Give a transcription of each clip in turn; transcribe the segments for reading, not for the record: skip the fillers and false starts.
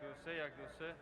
1 2 3 1 2 3.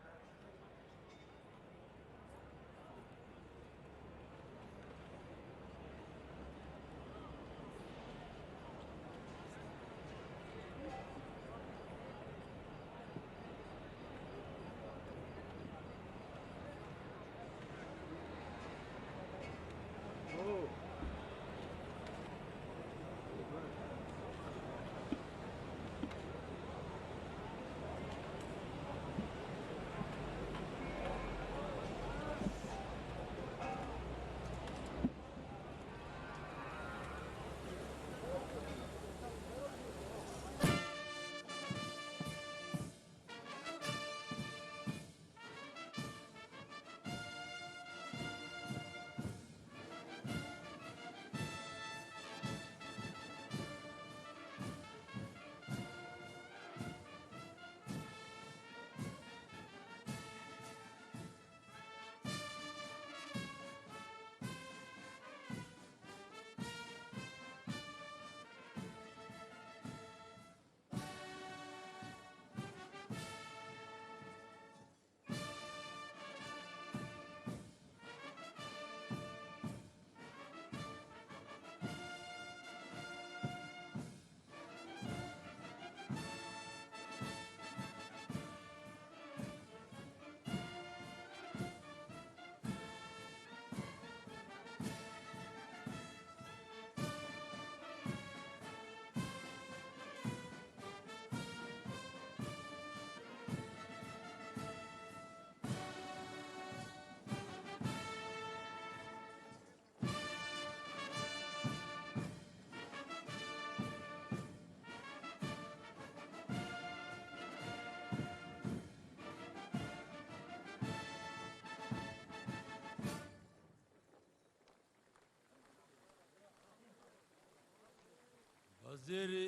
Вазири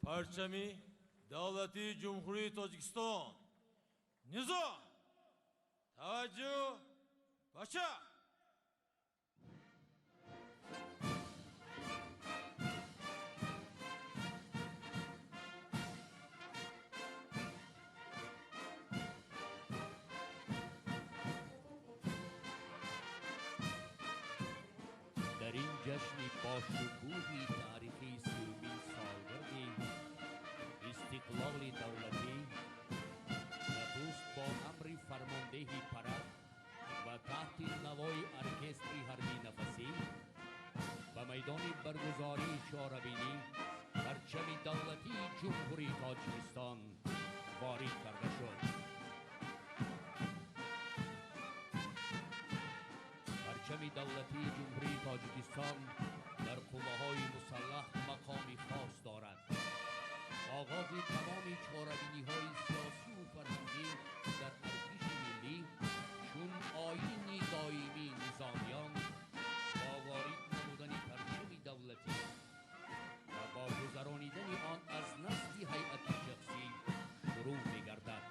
парчами давлатии Ҷумҳурии Тоҷикистон. Низом! Таваҷҷӯҳ! Бача! Дар ин ҷашни бошукӯҳи таърихии сиюмин солгарди истиқлоли давлатӣ нахуст бо амри фармондеҳи парад ва таҳти навои оркестри ҳарбии нафасӣ ба майдони баргузории чорабинӣ парчами давлатии Ҷумҳурии Тоҷикистон ворид карда шуд. Парчами давлатии Ҷумҳурии Тоҷикистон дар қувваҳои мусаллаҳ мақоми хос дорад. Оғози тамоми чорабиниҳои сиёсию фарҳангӣ дар артиши миллӣ чун оини доимии низомиён бо ворид намудани парчами давлатӣ ва бо гузаронидани он аз назди ҳайати шахсӣ шурӯъ мегардад.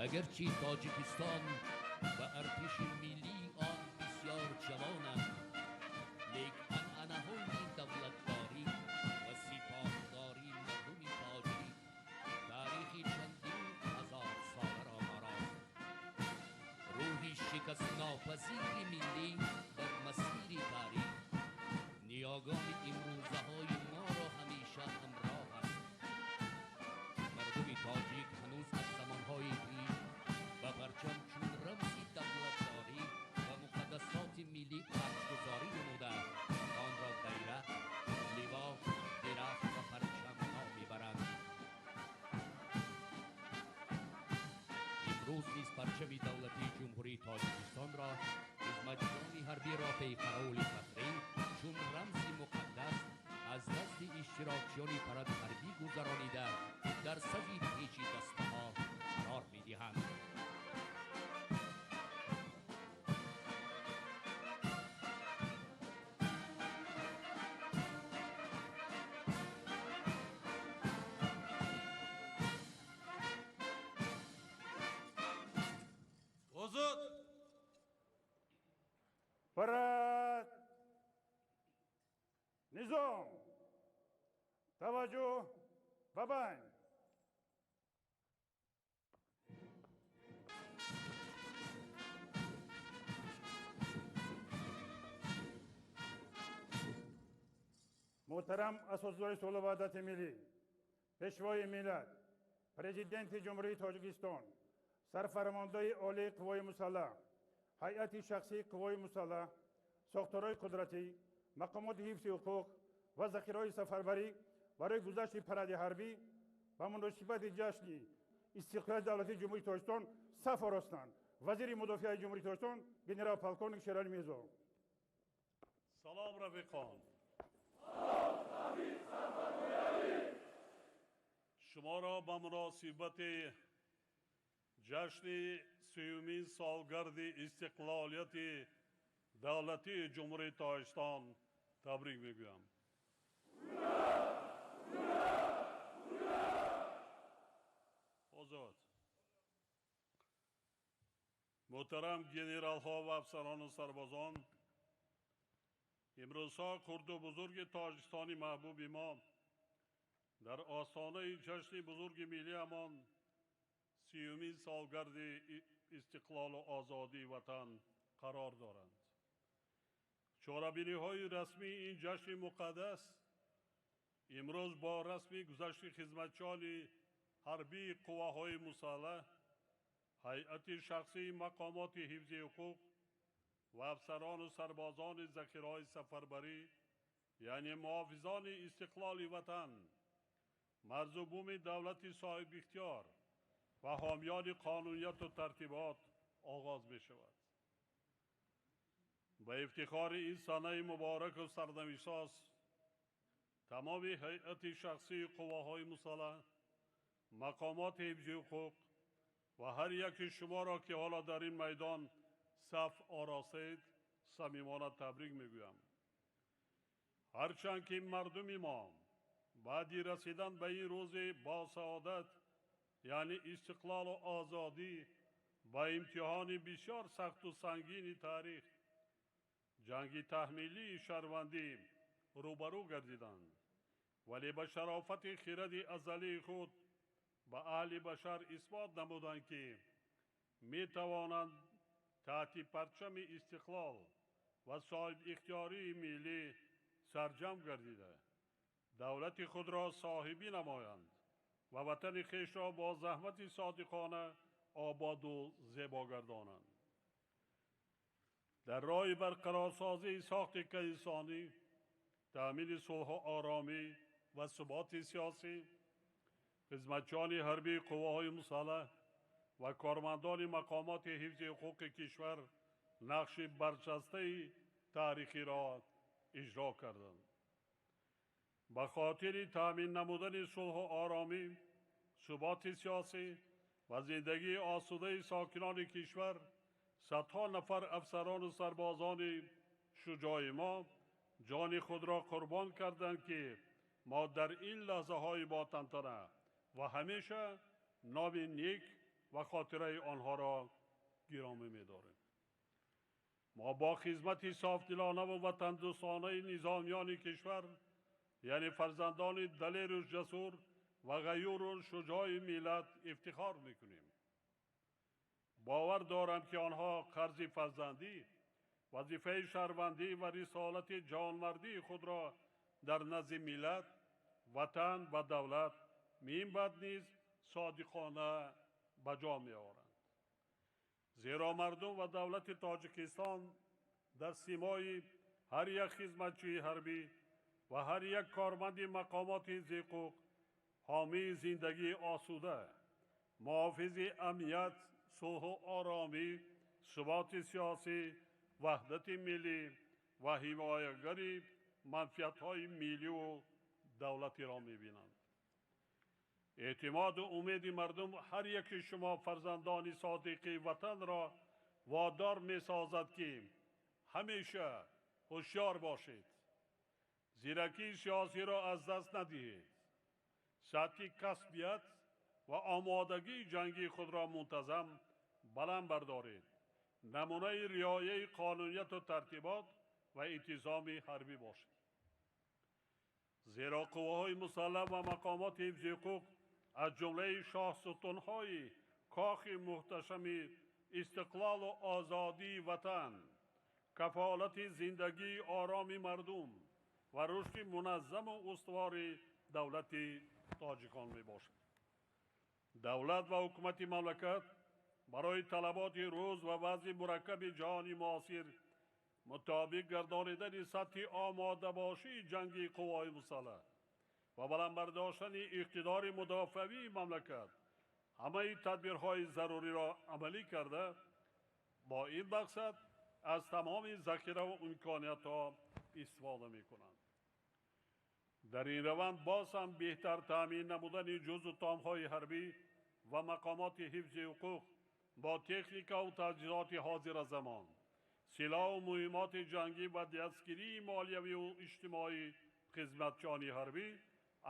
Агарчи Тоҷикистон ва артиши миллии он бисёр ҷавонанд, лек анъанаҳои давлатдорӣ ва сипоҳдории мардуми тоҷик таърихи чандин ҳазорсоларо дорост. Рӯҳи шикастнопазири миллӣ дар масири таърих ниёгони имрӯзаҳои моро ҳамеша ҳамроҳ аст. Мардуми тоҷик ҳанӯз аз замонҳои пеш ба парчам чун рамзи давлатдорӣ ва муқаддасоти миллӣ арҷгузорӣ намуда, онро байрақ, ливо, дарахт ва парчам ном мебаранд. Имрӯз низ парчами давлатии Ҷумҳурии Тоҷикистонро хизматчиёни ҳарбӣ рофеи қараули фахрӣ чун рамзи муқаддас аз дасти иштирокчиёни паради ҳарбӣ гузаронида дар сафи печи дастаҳо қарор медиҳанд. Озод! Парад! Таваҷҷӯҳ ба байн. Муҳтарам Асосгузори сулҳу ваҳдати миллӣ, Пешвои миллат, Президенти Ҷумҳурии Тоҷикистон, Сарфармондои Олии Қувваҳои Мусаллаҳ, ҳайати шахсии Қувваҳои Мусаллаҳ, сохторҳои қудратӣ, мақомоти ҳифзи ҳуқуқ ва захираҳои сафарбарӣ барои гузашти паради ҳарбӣ ба муносибати ҷашни истиқлолияти давлатии Ҷумҳурии Тоҷикистон саф оростанд. Вазири мудофиаи Ҷумҳурии Тоҷикистон генерал полковник Шерали Мирзо. Салом, рафиқон. Шуморо ба муносибати ҷашни сеюмин солгарди истиқлолияти давлатии Ҷумҳурии Тоҷикистон табрик мегӯям. Озод. Муҳтарам генералҳо ва афсарону сарбозон, имрӯзҳо хурду бузурги Тоҷикистони маҳбуби мо дар остонаи ҷашни бузурги миллиамон сиюмин солгарди истиқлолу озодии ватан қарор доранд. Чорабиниҳои расмии ин ҷашни муқаддас имрӯз бо расми гузашти хизматчиёни ҳарбии қувваҳои мусаллаҳ, ҳайати шахсии мақомоти ҳифзи ҳуқуқ ва афсарону сарбозони захираҳои сафарбарӣ, яъне муҳофизони истиқлоли ватан, марзу буми давлати соҳибихтиёр ва ҳомиёни қонунияту тартибот оғоз мешавад. Ба ифтихори ин санаи мубораку сарнавишсоз тамоми ҳайати шахсии қувваҳои мусаллаҳ, мақомоти ҳифзи ҳуқуқ ва ҳар яки шуморо, ки ҳоло дар ин майдон саф оростед, самимона табрик мегӯям. Ҳарчанд ки мардуми мо баъди расидан ба ин рӯзи босаодат, яъне истиқлолу озодӣ, ба имтиҳони бисёр сахту сангини таърих, ҷанги таҳмилии шаҳрвандӣ рӯбарӯ гардиданд, вале ба шарофати хиради азалии худ ба аҳли башар исбот намуданд, ки метавонанд таҳти парчами истиқлол ва соҳибихтиёрии миллӣ сарҷамъ гардида, давлати худро соҳибӣ намоянд ва ватани хешро бо заҳмати содиқона ободу зебо гардонанд. Дар роҳи барқарорсозии сохти инсонӣ, таъмини сулҳу оромӣ ва суботи сиёсӣ, хизматчиёни ҳарбии қувваҳои мусаллаҳ ва кормандони мақомоти ҳифзи ҳуқуқи кишвар нақши барҷастаи таърихиро иҷро карданд. Ба хотири таъмин намудани сулҳу оромӣ, суботи сиёсӣ ва зиндагии осудаи сокинони кишвар, садҳо нафар афсарону сарбозони шуҷои мо ҷони худро қурбон карданд, ки мо дар ин лаҳзаҳои ботантана ва ҳамеша номи нек ва хотираи онҳоро гиромӣ медорем. Мо бо хизмати софдилона ва ватандӯстонаи низомиёни кишвар, яъне фарзандони далеру ҷасур ва ғайюру шуҷои миллат ифтихор мекунем. Бовар дорам, ки онҳо қарзи фарзандӣ, вазифаи шаҳрвандӣ ва рисолати ҷавонмардии худро дар назди миллат, ватан ва давлат минбаъд низ содиқона ба ҷо меоранд. Зеро мардум ва давлати Тоҷикистон дар симои ҳар як хизматчии ҳарбӣ ва ҳар як корманди мақомоти ҳифзи ҳуқуқ ҳомии зиндагии осуда, муҳофизи амният, сулҳу оромӣ, суботи сиёсӣ, ваҳдати миллӣ ва ҳимоягари манфиатҳои миллию давлатиро мебинанд. Эътимоду умеди мардум ҳар яки шумо фарзандони содиқи ватанро водор месозад, ки ҳамеша ҳушёр бошед, зиракии сиёсиро аз даст надиҳед, сатҳи касбият ва омодагии ҷангии худро мунтазам баланд бардоред, намунаи риояи қонунияту тартибот ва интизоми ҳарбӣ бошед. Зеро қувваҳои мусаллаҳ ва мақомоти ҳифзи ҳуқуқ аз ҷумлаи шоҳсутунҳои кохи муҳташами истиқлолу озодии ватан, кафолати зиндагии ороми мардум ва рушди муназзаму устувори давлати тоҷикон мебошад. Давлат ва ҳукумати мамлакат барои талаботи рӯз ва вазъи мураккаби ҷаҳони муосир мутобиқ гардонидани сатҳи омодабошии ҷангии қувваҳои мусаллаҳ ва баланд бардоштани иқтидори мудофиавии мамлакат ҳамаи тадбирҳои заруриро амалӣ карда, бо ин мақсад аз тамоми захираву имкониятҳо истифода мекунанд. Дар ин раванд боз ҳам беҳтар таъмин намудани ҷузъу томҳои ҳарбӣ ва мақомоти ҳифзи ҳуқуқ бо техникаву таҷҳизоти ҳозиразамон, силоҳу муҳиммоти ҷангӣ ва дастгирии молиявию иҷтимоии хизматчиёни ҳарбӣ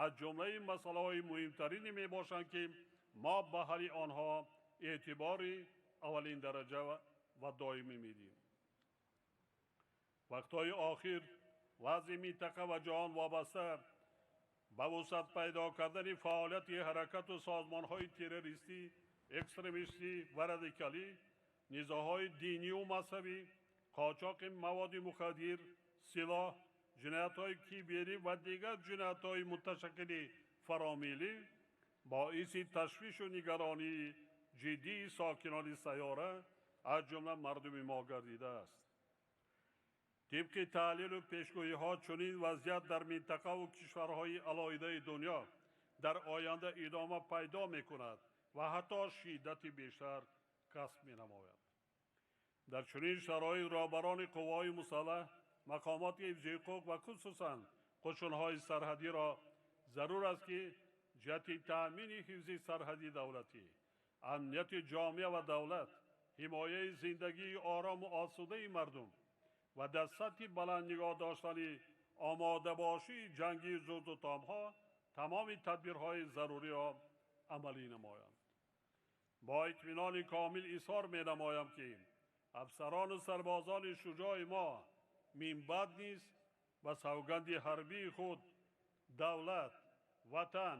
аз ҷумлаи масъалаҳои муҳимтарине мебошанд, ки мо ба ҳалли онҳо эътибори аввалин дараҷа ва доимӣ медиҳем. Вақтҳои охир вазъи минтақа ва ҷаҳон вобаста ба вусъат пайдо кардани фаъолияти ҳаракату созмонҳои террористӣ, экстремистӣ ва радикалӣ, низоъҳои динию мазҳабӣ, қочоқи маводи мухаддир, силоҳ, ҷиноятҳои киберӣ ва дигар ҷиноятҳои муташаккили фаромиллӣ боиси ташвишу нигаронии ҷиддии сокинони сайёра, аз ҷумла мардуми мо гардидааст. Тибқи таҳлилу пешгӯиҳо, чунин вазъият дар минтақаву кишварҳои алоҳидаи дунё дар оянда идома пайдо мекунад ва ҳатто шиддати бештар касб менамояд. Дар чунин шароит роҳбарони қувваҳои мусаллаҳ, мақомоти ҳифзи ҳуқуқ ва хусусан қушунҳои сарҳадиро зарур аст, ки ҷиҳати таъмини ҳифзи сарҳади давлатӣ, амнияти ҷомеа ва давлат, ҳимояи зиндагии орому осудаи мардум ва дар сатҳи баланд нигоҳ доштани омодабошии ҷангии зудутомҳо тамоми тадбирҳои заруриро амалӣ намоянд. Бо итминони комил изҳор менамоям, ки афсарону сарбозони шуҷои мо минбаъд низ ба савганди ҳарбии худ давлат, ватан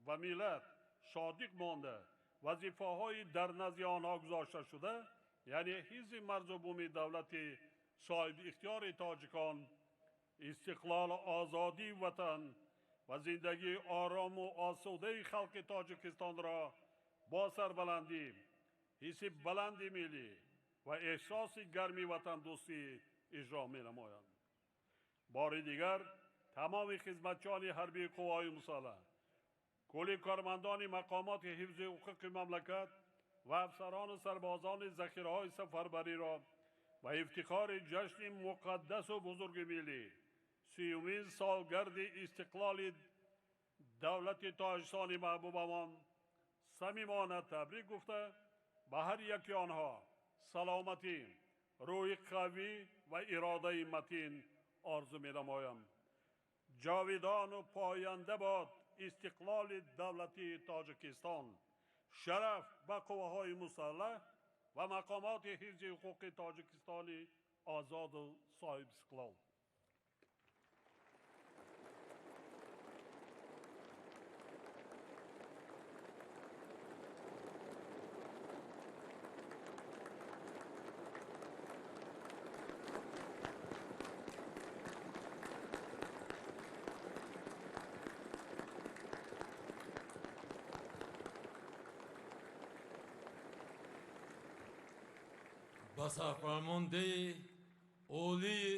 ва миллат содиқ монда, вазифаҳои дар назди онҳо гузошта шуда, яъне ҳифзи марзу буми давлати соҳибихтиёри тоҷикон, истиқлолу озодии ватан ва зиндагии орому осудаи халқи тоҷикистонро бо сарбаландӣ, ҳисси баланди миллӣ ва эҳсоси гарми ватандӯстӣ иҷро менамоянд. Бори дигар тамоми хизматчиёни ҳарбии қувваҳои мусаллаҳ, кулли кормандони мақомоти ҳифзи ҳуқуқи мамлакат ва афсарону сарбозони захираҳои сафарбариро ба ифтихори ҷашни муқаддасу бузурги миллӣ, 30-умин солгарди истиқлоли давлати тоҷикистони маҳбубамон самимона табрик гуфта, ба ҳар яки онҳо саломатӣ, рӯҳи қавӣ ва иродаи матин орзу менамоям. Ҷовидону поянда бод истиқлоли давлатии Тоҷикистон! Шараф ба қувваҳои мусаллаҳ ва мақомоти ҳифзи ҳуқуқи Тоҷикистони озоду соҳибистиқлол! Ба сарфармондеҳи олии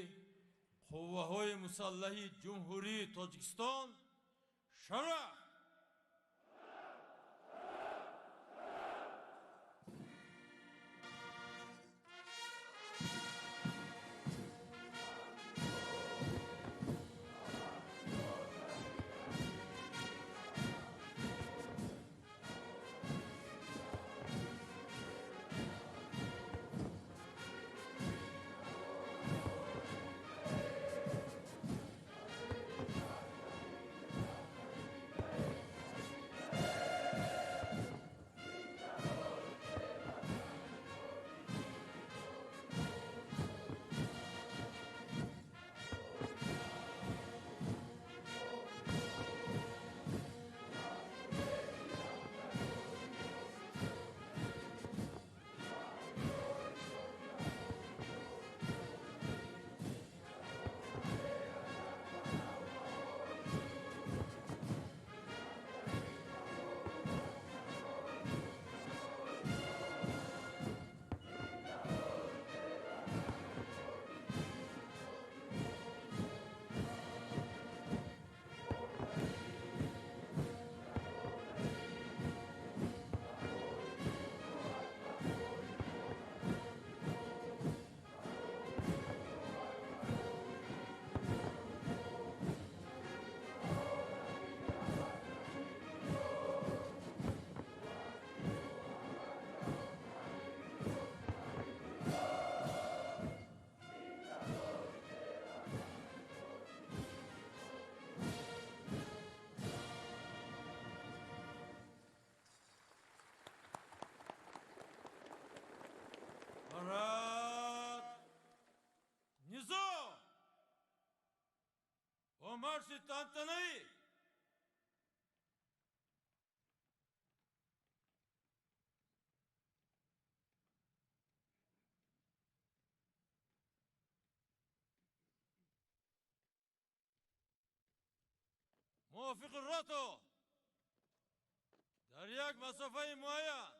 қувваҳои мусаллаҳи Ҷумҳурии Тоҷикистон шараф! марши тантанаӣ. Мувофиқи рото дар як масофаи муайян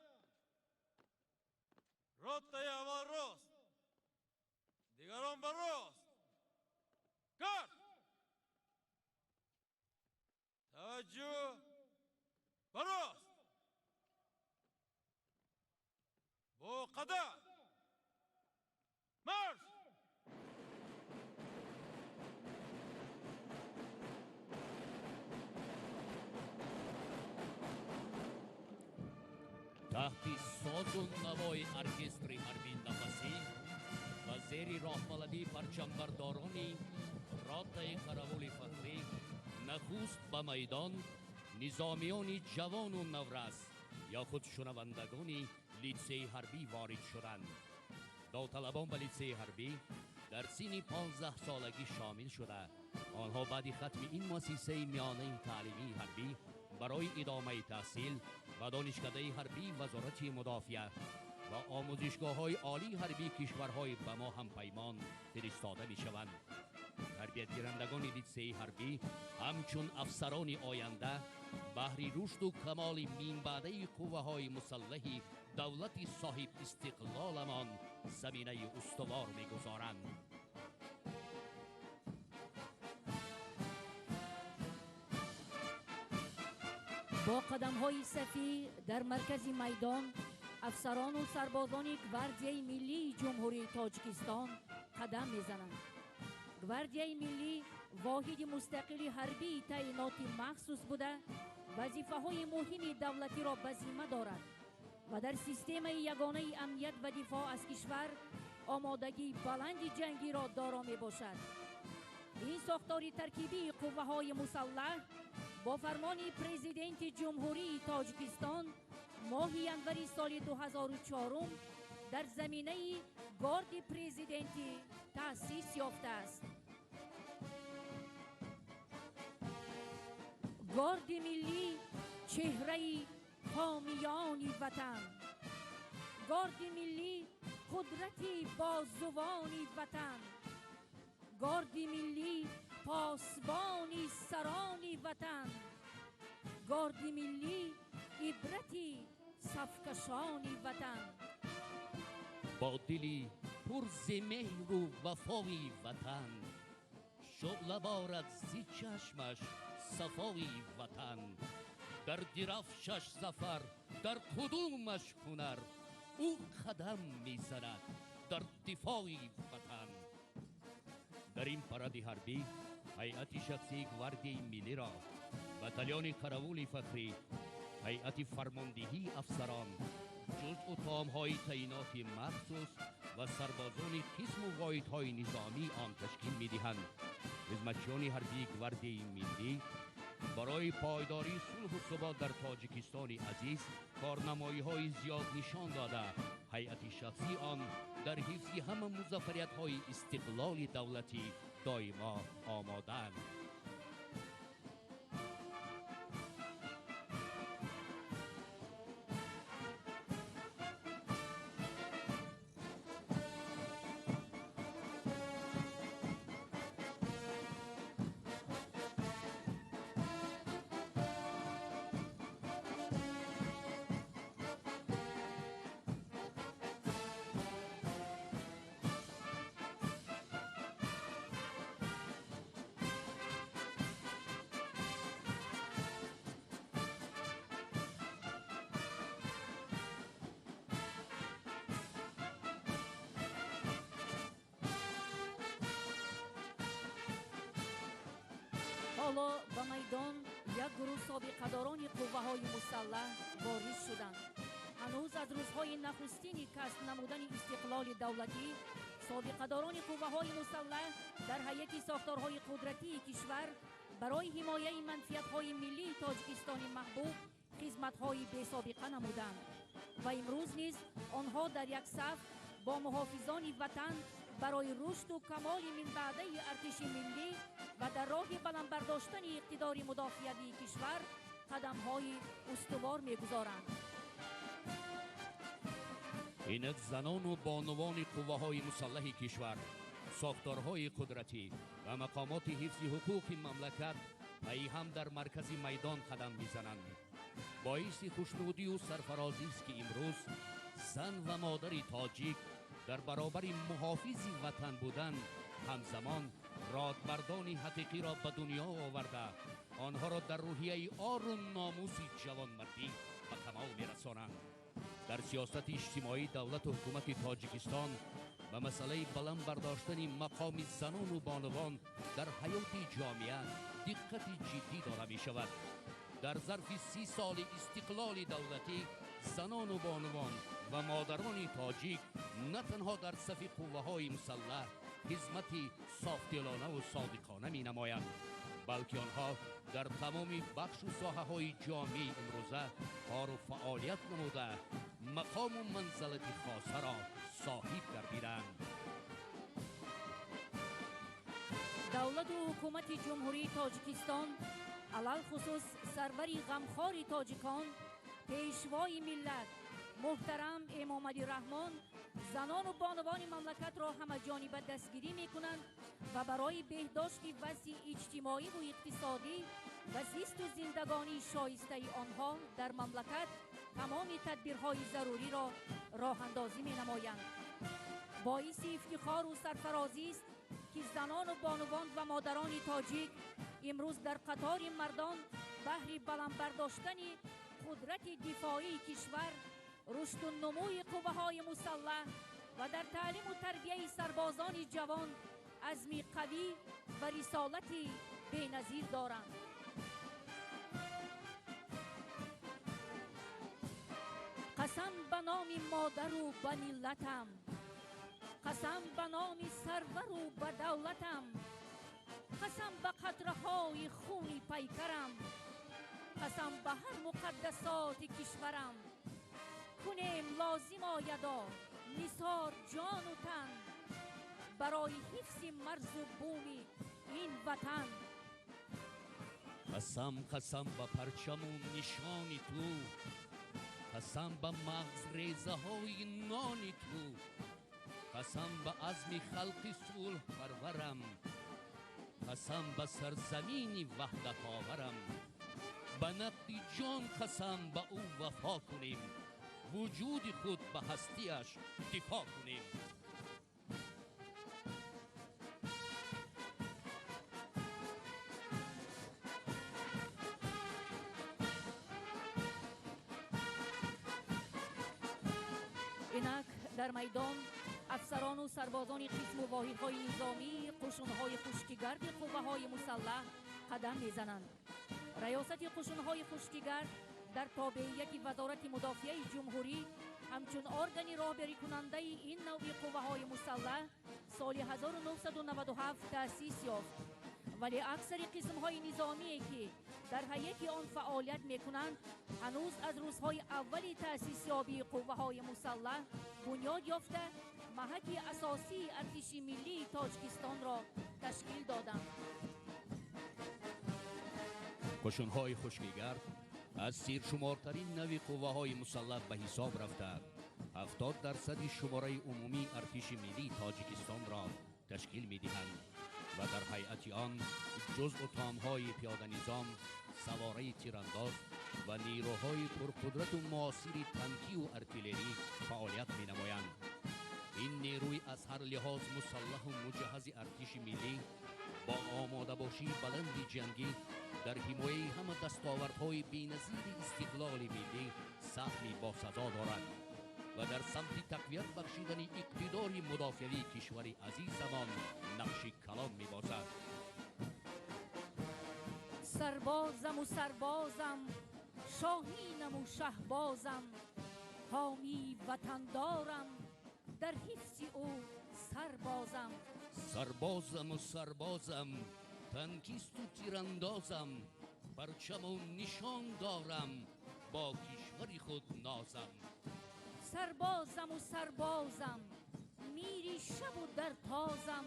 ротаи аввал рост, дигарон ба рост. Кард! Таваҷҷӯҳ ба рост! Бо қадам! Марш! Таҳти созу навои оркестри ҳарбии нафасӣ ва зери роҳбаладии парчамбардорони ротаи қаравули фахрӣ нахуст ба майдон низомиёни ҷавону наврас ё худ шунавандагони литсеи ҳарбӣ ворид шуданд. Довталабон ба литсеи ҳарбӣ дар синни 15-солагӣ шомил шуда, онҳо баъди хатми ин муассисаи миёнаи таълимии ҳарбӣ барои идомаи таҳсил ба донишкадаи ҳарбии Вазорати мудофиа ва омӯзишгоҳҳои олии ҳарбии кишварҳои ба мо ҳампаймон фиристода мешаванд. Тарбиятгирандагони литсеи ҳарбӣ ҳамчун афсарони оянда баҳри рушду камоли минбаъдаи қувваҳои мусаллаҳи давлати соҳибистиқлоламон заминаи устувор мегузоранд. Бо қадамҳои сафӣ дар маркази майдон афсарону сарбозони Гвардияи миллии Ҷумҳурии Тоҷикистон қадам мезананд. Гвардияи миллӣ воҳиди мустақили ҳарбии таъиноти махсус буда, вазифаҳои муҳими давлатиро ба зимма дорад ва дар системаи ягонаи амният ва дифоъ аз кишвар омодагии баланди ҷангиро доро мебошад. Ин сохтори таркибии қувваҳои мусаллаҳ бо фармони Президенти Ҷумҳурии Тоҷикистон моҳи январи соли 2004 дар заминаи Горди президентӣ таъсис ёфтааст. Горди миллӣ чеҳраи ҳомиёни ватан, Горди миллӣ қудрати бозувони ватан, Горди миллӣ посбони сарони ватан, Горди миллӣ ибрати сафкашони ватан. Бо дили пур зи меҳру вафои ватан, шӯъла борад зи чашмаш сафои ватан. Дар дирафшаш зафар, дар қудумаш ҳунар, ӯ қадам мезанад дар дифои ватан. Дар ин паради ҳарбӣ ҳайати шахсии Гвардияи миллиро батальони қаравули фахрӣ, ҳайати фармондиҳии афсарон, ҷузъу таомҳои таъиноти махсус ва сарбозони қисму воҳидҳои низомии он ташкил медиҳанд. Хизматчиёни ҳарбии Гвардияи миллӣ барои пойдории сулҳу субот дар Тоҷикистони азиз корнамоиҳои зиёд нишон дода, ҳайати шахсии он дар ҳифзи ҳама музаффариятҳои истиқлоли давлатӣ доимо омодаанд. Ҳоло ба майдон як гурӯҳ собиқадорони қувваҳои мусаллаҳ ворид шуданд. Ҳанӯз аз рӯзҳои нахустини касб намудани истиқлоли давлатӣ собиқадорони қувваҳои мусаллаҳ дар ҳайати сохторҳои қудратии кишвар барои ҳимояи манфиатҳои миллии Тоҷикистони маҳбуб хизматҳои бесобиқа намуданд ва имрӯз низ онҳо дар як саф бо муҳофизони ватан Барои рушду камоли минбаъдаи артиши миллӣ ва дар роҳи баланд бардоштани иқтидори мудофиавии кишвар қадамҳои устувор мегузоранд. Инак занону бонувони қувваҳои мусаллаҳи кишвар, сохторҳои қудратӣ ва мақомоти ҳифзи ҳуқуқи мамлакат пайи ҳам дар маркази майдон қадам мезананд. Боиси хушнудию сарфарозист, ки имрӯз зан ва модари тоҷик дар баробари муҳофизи ватан будан, ҳамзамон родмардони ҳақиқиро ба дунё оварда, онҳоро дар рӯҳияи ору номуси ҷавонмардӣ ба камол мерасонанд. Дар сиёсати иҷтимоии давлату ҳукумати Тоҷикистон ба масъалаи баланд бардоштани мақоми занону бонувон дар ҳаёти ҷомеа диққати ҷиддӣ дода мешавад. Дар зарфи 30 соли истиқлоли давлатӣ занону бонувон ва модарони тоҷик на танҳо дар сафи қувваҳои мусаллаҳ хизмати софдилонаву содиқона менамоянд, балки онҳо дар тамоми бахшу соҳаҳои ҷомеаи имрӯза кору фаъолият намуда, мақому манзалати хосаро соҳиб гардиданд. Давлату ҳукумати Ҷумҳурии Тоҷикистон, алалхусус сарвари ғамхори тоҷикон, пешвои миллат муҳтарам Эмомалӣ Раҳмон, занону бонувони мамлакатро ҳамаҷониба дастгирӣ мекунанд ва барои беҳдошти вазъи иҷтимоиву иқтисодӣ ва зисту зиндагонии шоистаи онҳо дар мамлакат тамоми тадбирҳои заруриро роҳандозӣ менамоянд. Боиси ифтихору сарфарозист, ки занону бонувон ва модарони тоҷик имрӯз дар қатори мардон баҳри баланд бардоштани қудрати дифоии кишвар, рушду нумӯи қувваҳои мусаллаҳ ва дар таълиму тарбияи сарбозони ҷавон азми қавӣ ва рисолати беназир доранд. Қасам ба номи модару ба миллатам, қасам ба номи сарвару ба давлатам, қасам ба қатраҳои хуни пайкарам, қасам ба ҳар муқаддасоти кишварам. Кунем лозим оядо нисор ҷону тан барои ҳифзи марзу буми ин ватан. Қасам, қасам ба парчаму нишони ту, қасам ба мағзрезаҳои нони ту, қасам ба азми халқи сулҳпарварам, қасам ба сарзамини ваҳдатоварам. Ба нақди ҷон қасам ба ӯ вафо кунем, вуҷуди худ ба ҳастиаш дифоъ кунем. Инак дар майдон афсарону сарбозони қисму воҳидҳои низомӣ, қушунҳои хушкигарди қувваҳои мусаллаҳ қадам мезананд. Раёсати қушунҳои хушкигард дар тобеияти Вазорати мудофиаи ҷумҳурӣ ҳамчун органи роҳбарикунандаи ин навъи қувваҳои мусаллаҳ соли 1997 таъсис ёфт, вале аксари қисмҳои низомие, ки дар ҳайати он фаъолият мекунанд, ҳанӯз аз рӯзҳои аввали таъсисёбии қувваҳои мусаллаҳ бунёд ёфта, маҳаки асосии артиши миллии Тоҷикистонро ташкил доданд. Қушунҳои хушкигард аз сиршумортарин нави қувваҳои мусаллаҳ ба ҳисоб рафта, 70% шумораи умумии артиши миллии Тоҷикистонро ташкил медиҳанд ва дар ҳайати он ҷузъу томҳои пиёданизом, савораи тирандоз ва нерӯҳои пурқудрату муосири танкию артиллерӣ фаъолият менамоянд. Ин нерӯи аз ҳар лиҳоз мусаллаҳу муҷаҳҳази артиши миллӣ бо омодабошии баланди ҷангӣ дар ҳимояи ҳама дастовардҳои беназири истиқлоли миллӣ саҳми босазо дорад ва дар самти тақвият бахшидани иқтидори мудофиавии кишвари азизамон нақши калон мебозад. Сарбозаму сарбозам, шоҳинаму шаҳбозам, ҳомии ватандорам, дар ҳифзи ӯ сарбозам. Сарбозаму сарбозам, танкисту тирандозам, парчаму нишон дорам, бо кишвари худ нозам. Сарбозаму сарбозам, Мири шабу дар тозам,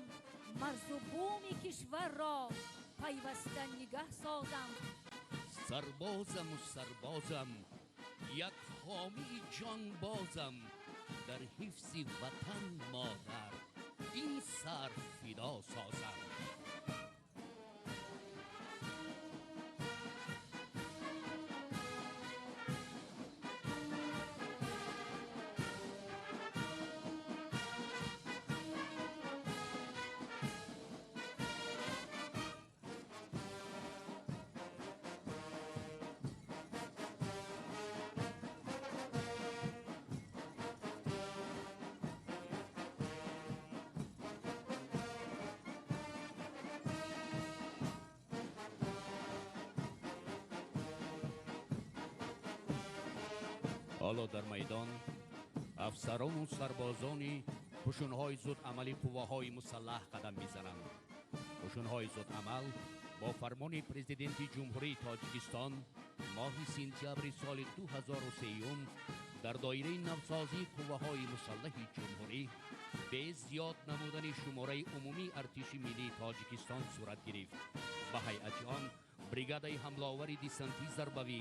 марзу буми кишварро пайваста нигаҳ созам. Сарбозаму сарбозам, як ҳомии ҷонбозам, дар ҳифзи ватан модар ин сар фидо созам. Ҳоло дар майдон афсарону сарбозони қушунҳои зудамали қувваҳои мусаллаҳ қадам мезананд. Қушунҳои зудамал бо фармони Президенти Ҷумҳурии Тоҷикистон моҳи сентябри соли 2003 дар доираи навсозии қувваҳои мусаллаҳи ҷумҳурӣ бе зиёд намудани шумораи умумии артиши миллии Тоҷикистон сурат гирифт. Ба ҳайати он бригадаи ҳамлаовари десантӣ зарбавӣ,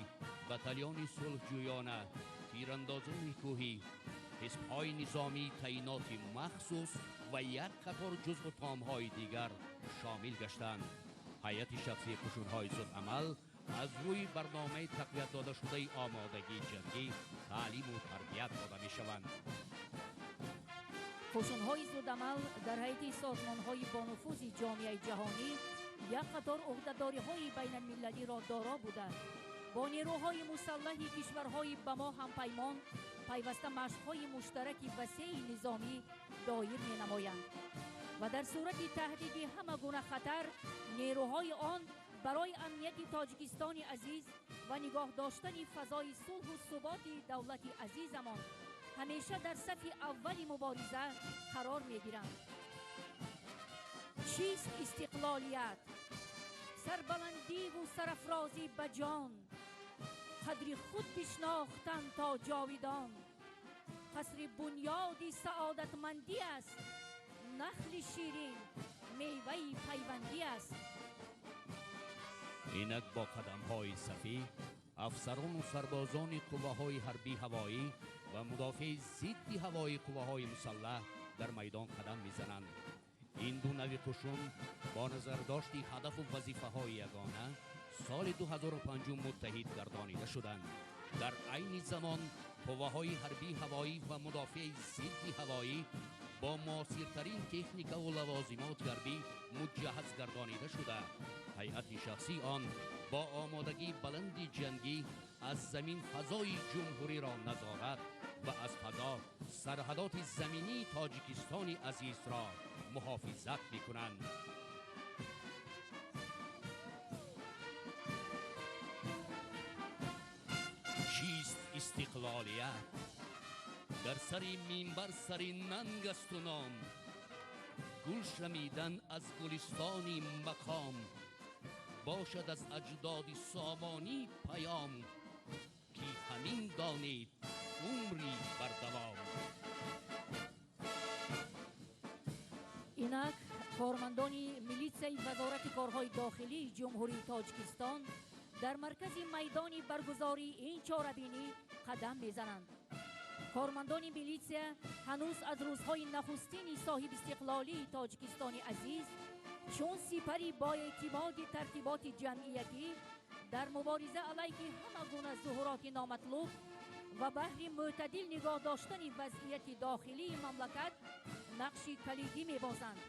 батальони сулҳҷӯёна, тирандозони кӯҳӣ, ҳизбҳои низомии таъиноти махсус ва як қатор ҷузъу томҳои дигар шомил гаштанд. Ҳайати шахсии қушунҳои зудамал аз рӯи барномаи тақвият додашудаи омодагии ҷангӣ таълиму тарбият дода мешаванд. Қушунҳои зудамал дар ҳайати созмонҳои бонуфузи ҷомеаи ҷаҳонӣ як қатор ӯҳдадориҳои байналмилалиро доро буда, бо нерӯҳои мусаллаҳи кишварҳои ба мо ҳампаймон пайваста машқҳои муштараки васеи низомӣ доир менамоянд ва дар сурати таҳдиди ҳама гуна хатар нерӯҳои он барои амнияти Тоҷикистони азиз ва нигоҳ доштани фазои сулҳу суботи давлати азизамон ҳамеша дар сафи аввали мубориза қарор мегиранд. Чист истиқлолият? Сарбаландиву сарафрозӣ ба ҷон, қадри худ бишнохтан то ҷовидон. Қасри бунёди саодатмандӣ аст, нахли ширин меваи пайвандӣ аст. Инак бо қадамҳои сафӣ афсарону сарбозони қувваҳои ҳарбии ҳавоӣ ва мудофеи зидди ҳавоии қувваҳои мусаллаҳ дар майдон қадам мезананд. Ин ду нави қушун бо назардошти ҳадафу вазифаҳои ягона соли 2005 муттаҳид гардонида шуданд. Дар айни замон қувваҳои ҳарбии ҳавоӣ ва мудофеи зидди ҳавоӣ бо муосиртарин техникаву лавозимоти ҳарбӣ муҷаҳҳаз гардонида шуда, ҳайати шахсии он бо омодагии баланди ҷангӣ аз замин фазои ҷумҳуриро назорат ва аз фазо сарҳадоти заминии Тоҷикистони азизро муҳофизат мекунанд. Чист истиқлолият? Дар сари минбар сари нанг асту ном, гул шамидан аз гулистони мақом, бошад аз аҷдоди сомонӣ паём, ки ҳамин донед умри бардавом. Инак кормандони милитсияи Вазорати корҳои дохилии Ҷумҳурии Тоҷикистон дар маркази майдони баргузории ин чорабинӣ қадам мезананд. Кормандони милитсия ҳанӯз аз рӯзҳои нахустини соҳибистиқлолии Тоҷикистони азиз чун сипари боэътимоди тартиботи ҷамъиятӣ дар мубориза алайҳи ҳама гуна зуҳуроти номатлуб ва баҳри мӯътадил нигоҳ доштани вазъияти дохилии мамлакат нақши калидӣ мебозанд.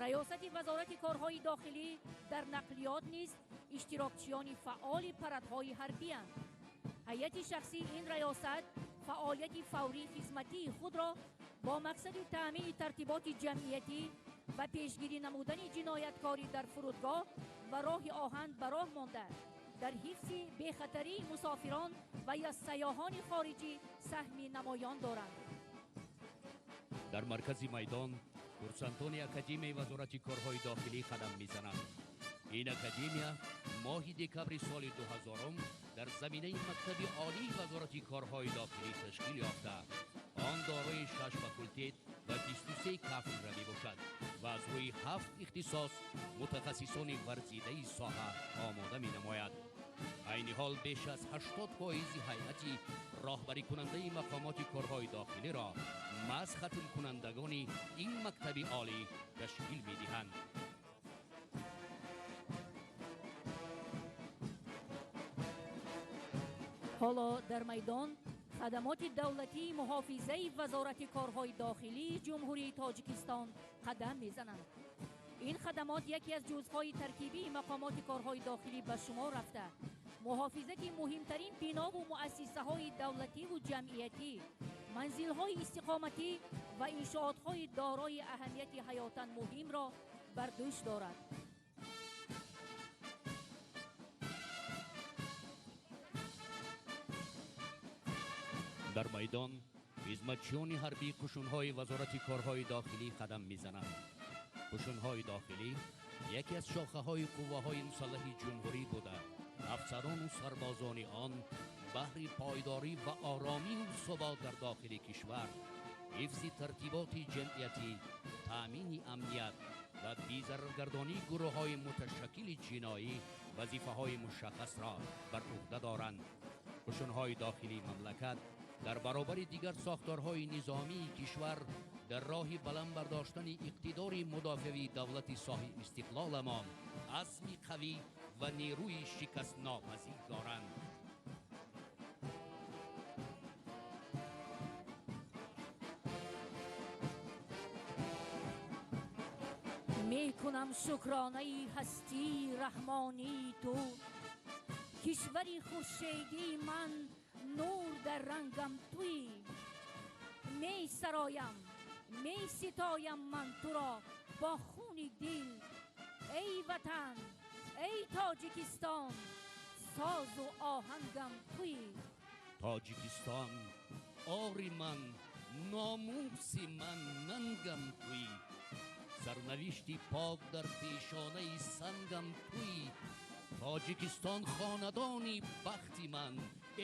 Раёсати Вазорати корҳои дохилӣ дар нақлиёт низ иштирокчиёни фаъоли парадҳои ҳарбиянд. Ҳайати шахсии ин раёсат фаъолияти фаврии хизматии худро бо мақсади таъмини тартиботи ҷамъиятӣ ва пешгирӣ намудани ҷинояткорӣ дар фурудгоҳ ва роҳи оҳан ба роҳ монда, дар ҳифзи бехатарии мусофирон ва ё сайёҳони хориҷӣ саҳми намоён доранд. Дар маркази майдон курсантони Академияи Вазорати корҳои дохилӣ қадам мезананд. Ин академия Моҳи декабри соли 2000 дар заминаи мактаби олии Вазорати корҳои дохилӣ ташкил ёфта. Он дорои 6 факултет ва 23 кафедра мебошад ва аз рӯи 7 ихтисос мутахассисони варзидаи соҳа омода менамояд. Айни ҳол беш аз 80% ҳайати роҳбарикунандаи мақомоти корҳои дохилиро маҳз хатмкунандагони ин мактаби олӣ ташкил медиҳанд. Ҳоло дар майдон хадамоти давлатии муҳофизаи Вазорати корҳои дохилии Ҷумҳурии Тоҷикистон қадам мезананд. Ин хадамот яке аз ҷузъҳои таркибии мақомоти корҳои дохилӣ ба шумор рафта, муҳофизати муҳимтарин бинову муассисаҳои давлативу ҷамъиятӣ, манзилҳои истиқоматӣ ва иншоотҳои дорои аҳамияти ҳаётан муҳимро бар дӯш дорад. Дар майдон хизматчиёни ҳарбии қушунҳои Вазорати корҳои дохилӣ қадам мезананд. Қушунҳои дохилӣ яке аз шохаҳои қувваҳои мусаллаҳи ҷумҳурӣ буда, афсарону сарбозони он баҳри пойдорӣ ва оромию субот дар дохили кишвар, ҳифзи тартиботи ҷамъиятӣ, таъмини амният ва безараргардонии гурӯҳҳои муташаккили ҷиноӣ вазифаҳои мушаххасро бар уҳда доранд. Қушунҳои дохилии мамлакат дар баробари дигар сохторҳои низомии кишвар дар роҳи баланд бардоштани иқтидори мудофиавии давлати соҳиби истиқлоламон азми қавӣ ва нерӯи шикастнопазир доранд. Мекунам шукронаи ҳастии раҳмонии ту, кишвари хуршедии ман нур дар рангам туӣ. Месароям, меситоям ман туро бо хуни дил. Эй ватан, эй Тоҷикистон, созу оҳангам туӣ. Тоҷикистон, ори ман, номуси ман, нангам туӣ. Сарнавишти пок дар пешонаи сангам туӣ. Тоҷикистон хонадони бахти ман,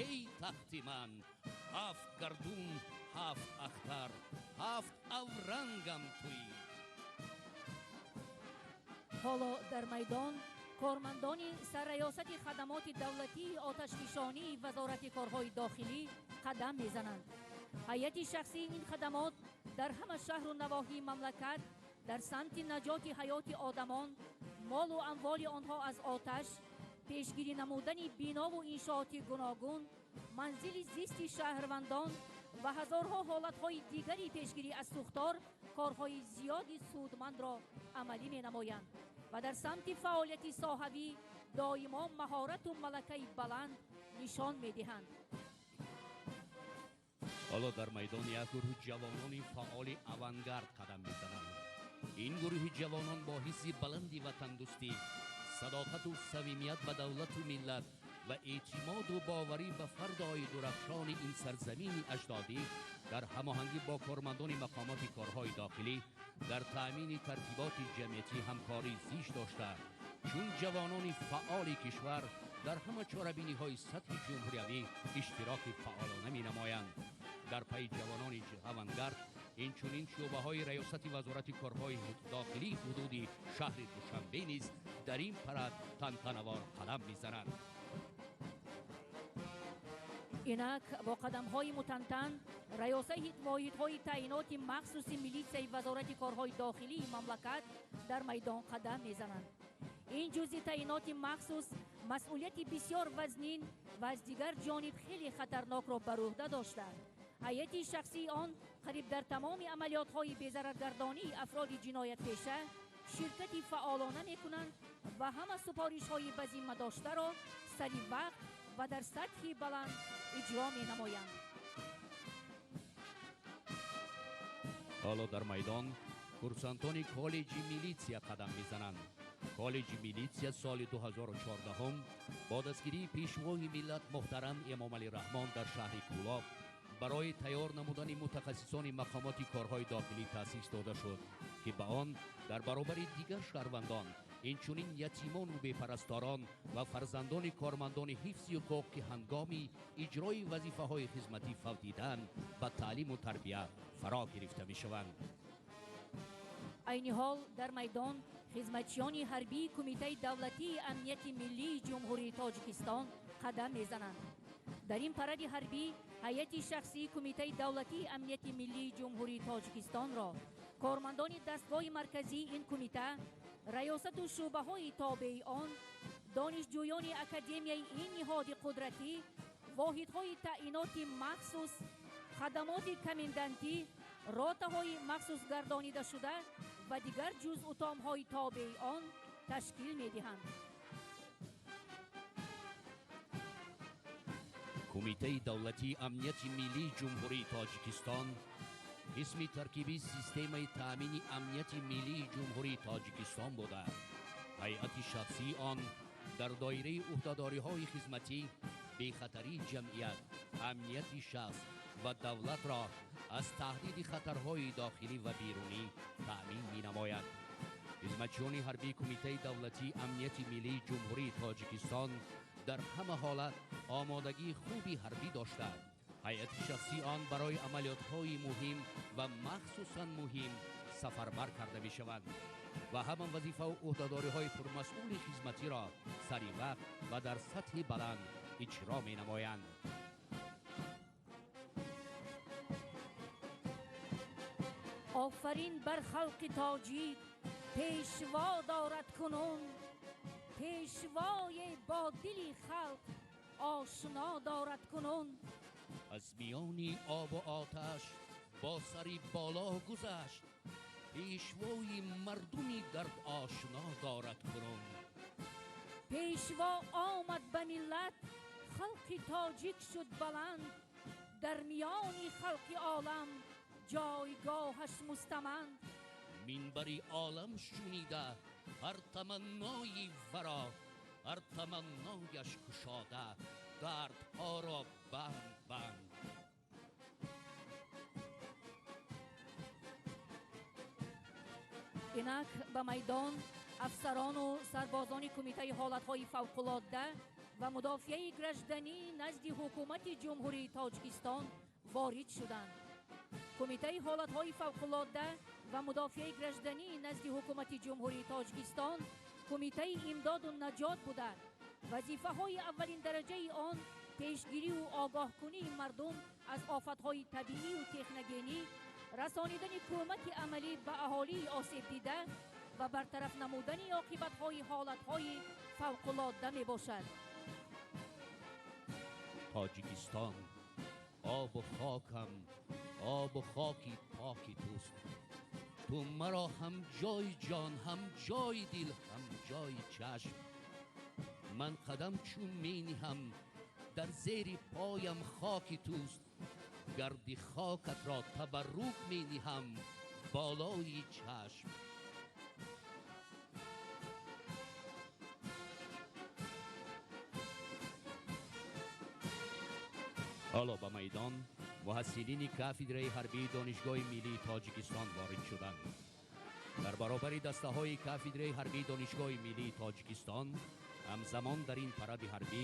эй тахти ман, ҳафт гардун, ҳафт ахтар, ҳафт аврангам туӣ. Ҳоло дар майдон кормандони сарраёсати хадамоти давлатии оташфишонии Вазорати корҳои дохилӣ қадам мезананд. Ҳайати шахсии ин хадамот дар ҳама шаҳру навоҳии мамлакат дар самти наҷоти ҳаёти одамон, молу амволи онҳо аз оташ, пешгирӣ намудани бинову иншооти гуногун, манзили зисти шаҳрвандон ва ҳазорҳо ҳолатҳои дигари пешгирӣ аз сӯхтор корҳои зиёди судмандро амалӣ менамоянд ва дар самти фаъолияти соҳавӣ доимо маҳорату малакаи баланд нишон медиҳанд. Ҳоло дар майдон як гурӯҳи ҷавонони фаъоли авангард қадам мезананд. Ин гурӯҳи ҷавонон бо ҳисси баланди ватандӯстӣ, садоқату самимият ба давлату миллат ва эътимоду боварӣ ба фардои дурахшони ин сарзамини аҷдодӣ дар ҳамоҳангӣ бо кормандони мақомоти корҳои дохилӣ дар таъмини тартиботи ҷамъиятӣ ҳамкорӣ зич дошта, чун ҷавонони фаъоли кишвар дар ҳама чорабиниҳои сатҳи ҷумҳуриявӣ иштироки фаъолона менамоянд. Дар пайи ҷавонони авангард инчунин шӯъбаҳои раёсати Вазорати корҳои дохилии ҳудуди шаҳри Душанбе низ дар ин парад тантанавор қадам мезананд. Инак бо қадамҳои мутантан раёсаи воҳидҳои таъиноти махсуси милитсияи Вазорати корҳои дохилии мамлакат дар майдон қадам мезананд. Ин ҷузъи таъиноти махсус масъулияти бисёр вазнин ва аз дигар ҷониб хеле хатарнокро бар уҳда дошта, ҳайати шахсии он қариб дар тамоми амалиётҳои безараргардонии афроди ҷиноятпеша ширкати фаъолона мекунанд ва ҳама супоришҳои ба зимма доштаро сари вақт ва дар сатҳи баланд иҷро менамоянд. Ҳоло дар майдон курсантони коллеҷи милитсия қадам мезананд. Коллеҷи милитсия соли 2014 бо дастгирии пешвои миллат муҳтарам Эмомалӣ Раҳмон дар шаҳри Кӯлоб барои тайёр намудани мутахассисони мақомоти корҳои дохилӣ таъсис дода шуд, ки ба он дар баробари дигар шаҳрвандон Инчунин ятимону бепарасторон ва фарзандони кормандони ҳифзи ҳуқуқ, ки ҳангоми иҷрои вазифаҳои хизматӣ фавтидаанд, ба таълиму тарбия фаро гирифта мешаванд. Айни ҳол дар майдон хизматчиёни ҳарбии Кумитаи давлатии амнияти миллии Ҷумҳурии Тоҷикистон қадам мезананд. Дар ин паради ҳарбӣ ҳайати шахсии Кумитаи давлатии амнияти миллии Ҷумҳурии Тоҷикистонро кормандони дастгоҳи марказии ин кумита, раёсату шӯъбаҳои тобеи он, донишҷӯёни академияи ин ниҳоди қудратӣ, воҳидҳои таъиноти махсус, хадамоти комендантӣ, ротаҳои махсус гардонидашуда ва дигар ҷузъутомҳои тобеи он ташкил медиҳанд. Кумитаи давлатии амнияти миллии Ҷумҳурии Тоҷикистон қисми таркибии системаи таъмини амнияти миллии Ҷумҳурии Тоҷикистон буда, ҳайати шахсии он дар доираи ӯҳдадориҳои хизматӣ бехатарии ҷамъият, амнияти шахс ва давлатро аз таҳдиди хатарҳои дохилӣ ва берунӣ таъмин менамояд. Хизматчиёни ҳарбии Кумитаи давлатии амнияти миллии Ҷумҳурии Тоҷикистон дар ҳама ҳолат омодагии хуби ҳарбӣ дошта, ҳайати шахсии он барои амалиётҳои муҳим ва махсусан муҳим сафарбар карда мешаванд ва ҳама вазифаву ӯҳдадориҳои пурмасъули хизматиро сари вақт ва дар сатҳи баланд иҷро менамоянд. Офарин бар халқи тоҷик, пешво дорад кунун, пешвое бо дили халқ ошно дорад кунун. Аз миёни обу оташ бо сари боло гузашт, пешвои мардуми дард ошно дорад кунун. Пешво омад ба миллат, халқи тоҷик шуд баланд, дар миёни халқи олам ҷойгоҳаш мустаманд. Минбари олам шунида ҳар таманнои варо, ҳар таманнояш кушода дардҳоро банд банд. Инак ба майдон афсарону сарбозони Кумитаи ҳолатҳои фавқулодда ва мудофиаи гражданӣ назди ҳукумати Ҷумҳурии Тоҷикистон ворид шуданд. Кумитаи ҳолатҳои фавқулодда ва мудофиаи гражданӣ назди ҳукумати Ҷумҳурии Тоҷикистон кумитаи имдоду наҷот буда, вазифаҳои аввалиндараҷаи он пешгирию огоҳкунии мардум аз офатҳои табиию техногенӣ, расонидани кӯмаки амалӣ ба аҳолии осебдида ва бартараф намудани оқибатҳои ҳолатҳои фавқулодда мебошад. Тоҷикистон, обу хокам, обу хоки поки туст. Ту маро ҳам ҷои ҷон, ҳам ҷои дил, ҳам ҷои чашм. Ман қадам чун мениҳам, дар зери поям хоки туст. Гарди хокатро табаррук мениҳам болои чашм. Ҳоло ба майдон муҳассилини кафедраи ҳарбии Донишгоҳи миллии Тоҷикистон ворид шуданд. Дар баробари дастаҳои кафедраи ҳарбии Донишгоҳи миллии Тоҷикистон, ҳамзамон дар ин паради ҳарбӣ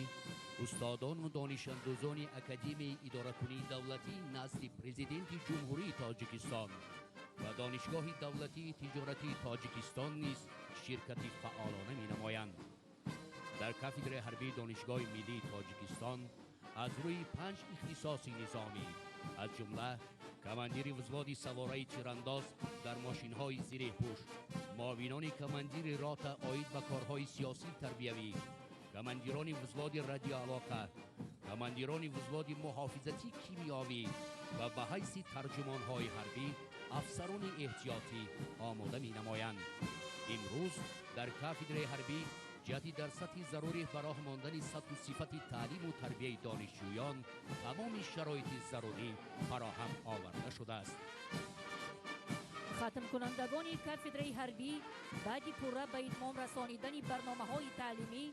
устодону донишандӯзони Академияи идоракунии давлатӣ назди Президенти Ҷумҳурии Тоҷикистон ва Донишгоҳи давлатии тиҷоратии Тоҷикистон низ ширкати фаъолона менамоянд. Дар кафедраи ҳарбии Донишгоҳи миллии Тоҷикистон аз рӯи 5 ихтисоси низомӣ, аз ҷумла командири взводи савораи тирандоз дар мошинҳои зиреҳпӯш, муовинони командири рота оид ба корҳои сиёсӣ тарбиявӣ, командирони взводи радиоалоқа, командирони взводи муҳофизатӣ кимиёвӣ ва ба ҳайси тарҷумонҳои ҳарбӣ афсарони эҳтиётӣ омода менамоянд. Имрӯз дар кафедраи ҳарбӣ ҷиҳати дар сатҳи зарурӣ ба роҳ мондани сатҳу сифати таълиму тарбияи донишҷӯён тамоми шароити зарурӣ фароҳам оварда шудааст. Хатмкунандагони кафедраи ҳарбӣ баъди пурра ба итмом расонидани барномаҳои таълимӣ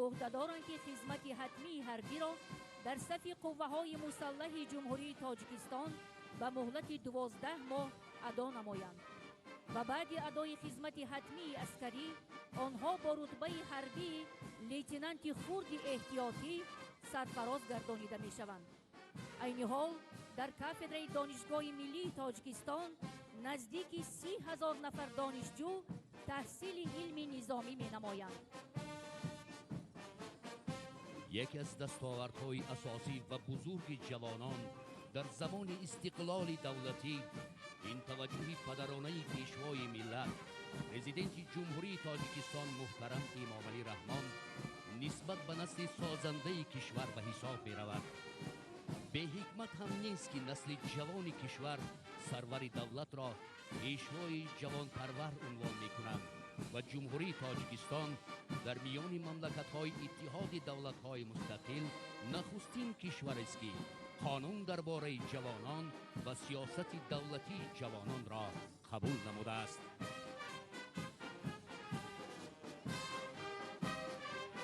ӯҳдадоранд, ки хизмати ҳатмии ҳарбиро дар сафи қувваҳои мусаллаҳи Ҷумҳурии Тоҷикистон ба муҳлати 12 моҳ адо намоянд. Ва баъди адои хизмати ҳатмии аскарӣ онҳо бо рутбаи ҳарбии лейтенанти хурди эҳтиётӣ сарфароз гардонида мешаванд. Айни ҳол дар кафедраи Донишгоҳи миллии Тоҷикистон наздики 30 000 нафар донишҷӯ таҳсили илми низомӣ менамоянд. Яке аз дастовардҳои асосӣ ва бузурги ҷавонон дар замони истиқлоли давлатӣ ин таваҷҷӯҳи падаронаи Пешвои миллат, Президенти Ҷумҳурии Тоҷикистон муҳтарам Эмомалӣ Раҳмон нисбат ба насли созандаи кишвар ба ҳисоб меравад. Беҳикмат ҳам нест, ки насли ҷавони кишвар сарвари давлатро Пешвои ҷавонпарвар унвон мекунанд ва Ҷумҳурии Тоҷикистон дар миёни мамлакатҳои Иттиҳоди давлатҳои мустақил нахустин кишварест, ки қонун дар бораи ҷавонон ва сиёсати давлатии ҷавононро қабул намудааст.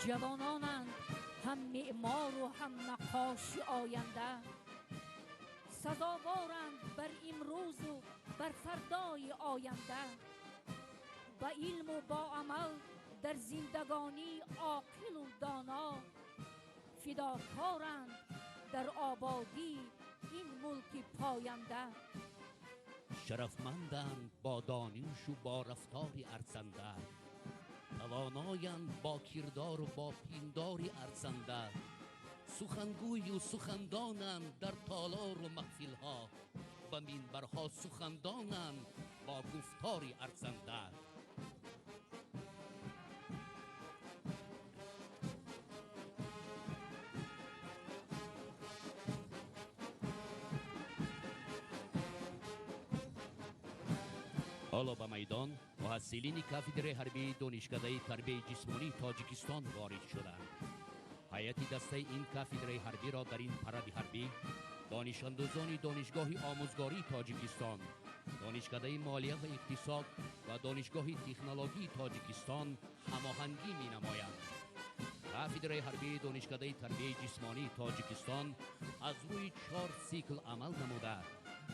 Ҷавононанд ҳам меъмору ҳам наққоши оянда, сазоворанд бар имрӯзу бар фардои оянда. Ба илму бо амал дар зиндагонӣ оқилу доно, фидокоранд дар ободии ин мулки поянда. Шарафманданд бо донишу бо рафтори арзанда, тавоноянд бо кирдору бо пиндори арзанда, сухангӯю сухандонанд дар толору маҳфилҳо ва минбарҳо, сухандонанд бо гуфтори арзанда. Ҳоло ба майдон муҳассилини кафедраи ҳарбии Донишкадаи тарбияи ҷисмонии Тоҷикистон ворид шуданд. Ҳайати дастаи ин кафедраи ҳарбиро дар ин паради ҳарбӣ донишандӯзони Донишгоҳи омӯзгории Тоҷикистон, Донишкадаи молия ва иқтисод ва Донишгоҳи технологии Тоҷикистон ҳамоҳангӣ менамоянд. Кафедраи ҳарбии Донишкадаи тарбияи ҷисмонии Тоҷикистон аз рӯи чор сикл амал намуда,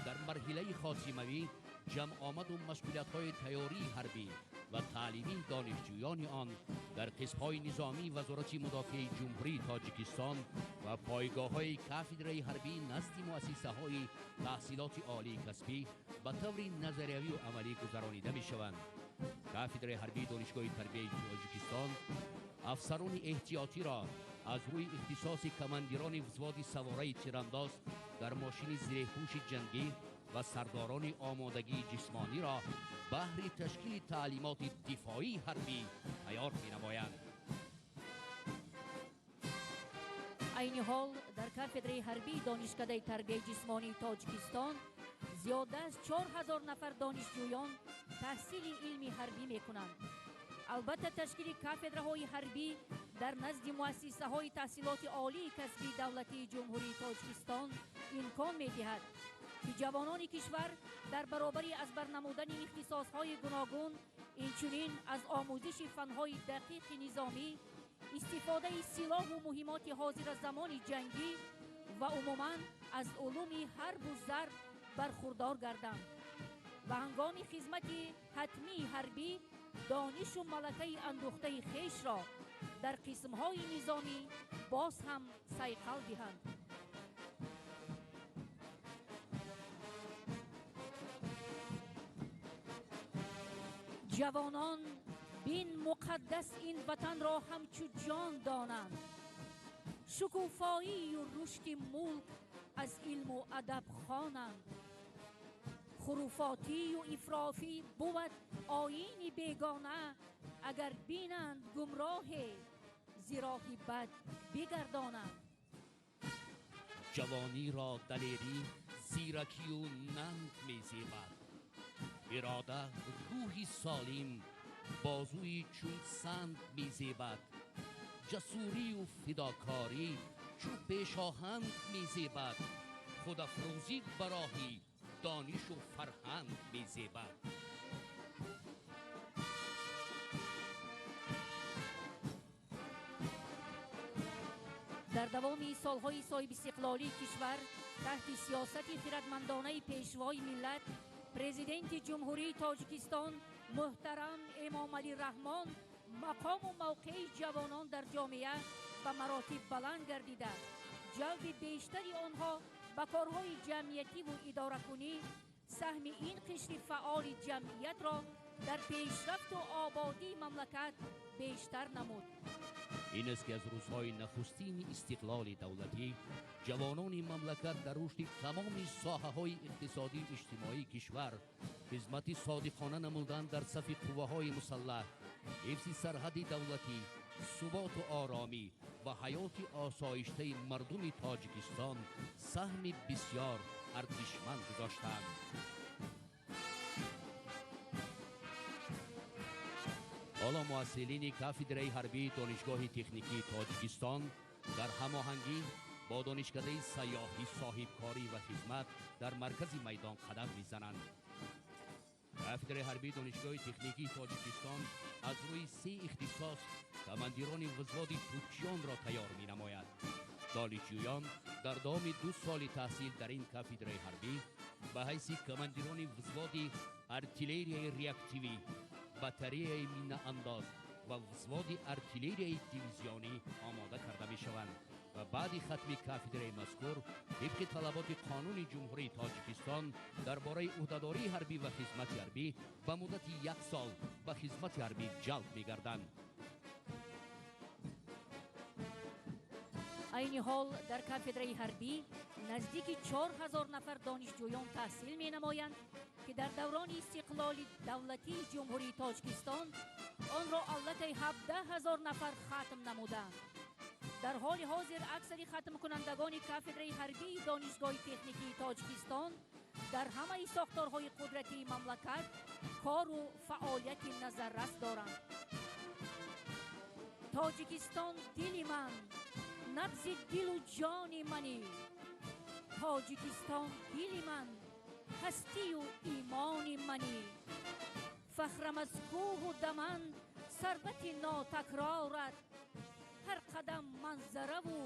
дар марҳилаи хотимавӣ ҷамъомаду машғулиятҳои тайёрии ҳарбӣ ва таълимии донишҷӯёни он дар қисмҳои низомии Вазорати мудофиаи Ҷумҳурии Тоҷикистон ва пойгоҳҳои кафедраи ҳарбии назди муассисаҳои таҳсилоти олии касбӣ ба таври назариявию амалӣ гузаронида мешаванд. Кафедраи ҳарбии Донишгоҳи тарбияи Тоҷикистон афсарони эҳтиётиро аз рӯи ихтисоси командирони взводи савораи тирандоз дар мошини зиреҳпӯши ҷангӣ ва сардорони омодагии ҷисмониро баҳри ташкили таълимоти дифоии ҳарбӣ тайёр менамоянд. Айни ҳол дар кафедраи ҳарбии Донишкадаи тарбияи ҷисмонии Тоҷикистон зиёда аз 4000 нафар донишҷӯён таҳсили илми ҳарбӣ мекунанд. Албатта, ташкили кафедраҳои ҳарбӣ дар назди муассисаҳои таҳсилоти олии касбии давлатии Ҷумҳурии Тоҷикистон имкон медиҳад, ки ҷавонони кишвар дар баробари аз бар намудани ихтисосҳои гуногун, инчунин аз омӯзиши фанҳои дақиқи низомӣ, истифодаи силоҳу муҳимоти ҳозиразамони ҷангӣ ва умуман аз улуми ҳарбу зарб бархурдор гарданд ва ҳангоми хизмати ҳатмии ҳарбӣ донишу малакаи андӯхтаи хешро дар қисмҳои низомӣ боз ҳам сайқал диҳанд. Ҷавонон бин муқаддас ин ватанро ҳамчу ҷон донанд, шукуфоию рушди мулк аз илму адаб хонанд. Хуруфотию ифрофӣ бувад оини бегона, агар бинанд гумроҳе, зи роҳи бад бигардонанд. Ҷавониро далерӣ, зиракию нанг мезебад, ирода, рӯҳи солим, бозуи чун санд мезебад, ҷасурию фидокорӣ чу пешоҳанг мезебад, худафрӯзӣ ба роҳи донишу фарҳанг мезебад. Дар давоми солҳои соҳибистиқлолии кишвар таҳти сиёсати хиратмандонаи Пешвои миллат, Президенти Ҷумҳурии Тоҷикистон муҳтарам Эмомалӣ Раҳмон мақому мавқеи ҷавонон дар ҷомеа ба маротиб баланд гардида, ҷалби бештари онҳо ба корҳои ҷамъиятиву идоракунӣ саҳми ин қишри фаъоли ҷамъиятро дар пешрафту ободии мамлакат бештар намуд. Ин аст ки аз рӯзҳои нахустини истиқлоли давлатӣ ҷавонони мамлакат дар рушди тамоми соҳаҳои иқтисодию иҷтимоии кишвар хизмати содиқона намуданд дар сафи қувваҳои мусаллаҳ, ҳифзи сарҳади давлатӣ, суботу оромӣ ва ҳаёти осоиштаи мардуми Тоҷикистон саҳми бисёр арзишманд гузоштанд. Ҳоло муассилини кафедраи ҳарбии Донишгоҳи техникии Тоҷикистон дар ҳамоҳангӣ бо Донишкадаи сайёҳӣ, соҳибкорӣ ва хизмат дар маркази майдон қадам мезананд. Кафедраи ҳарбии Донишгоҳи техникии Тоҷикистон аз рӯи се ихтисос командирони взводи тӯпчиёнро тайёр менамояд. Донишҷӯён дар давоми 2 соли таҳсил дар ин кафедраи ҳарбӣ ба ҳайси командирони взводи артиллерияи реактивӣ, батареяи минаандоз ва взводи артиллерияи дивизионӣ омода карда мешаванд ва баъди хатми кафедраи мазкур тибқи талаботи қонуни Ҷумҳурии Тоҷикистон дар бораи ӯҳдадории ҳарбӣ ва хизмати ҳарбӣ ба муддати 1 сол ба хизмати ҳарбӣ ҷалб мегарданд. Айни ҳол дар кафедраи ҳарбӣ наздики 4000 нафар донишҷӯён таҳсил менамоянд ки дар даврони истиқлоли давлатии Ҷумҳурии Тоҷикистон онро аллакай 17 000 нафар хатм намуданд. Дар ҳоли ҳозир аксари хатмкунандагони кафедраи ҳарбии Донишгоҳи техникии Тоҷикистон дар ҳамаи сохторҳои қудратии мамлакат кору фаъолияти назаррас доранд. Тоҷикистон дили ман, набзи дилу ҷони манӣ. Тоҷикистон дили ман, ҳастию имони манӣ. Фахрам аз кӯҳу даман, сарвати нотакрорат. Ҳар қадам манзараву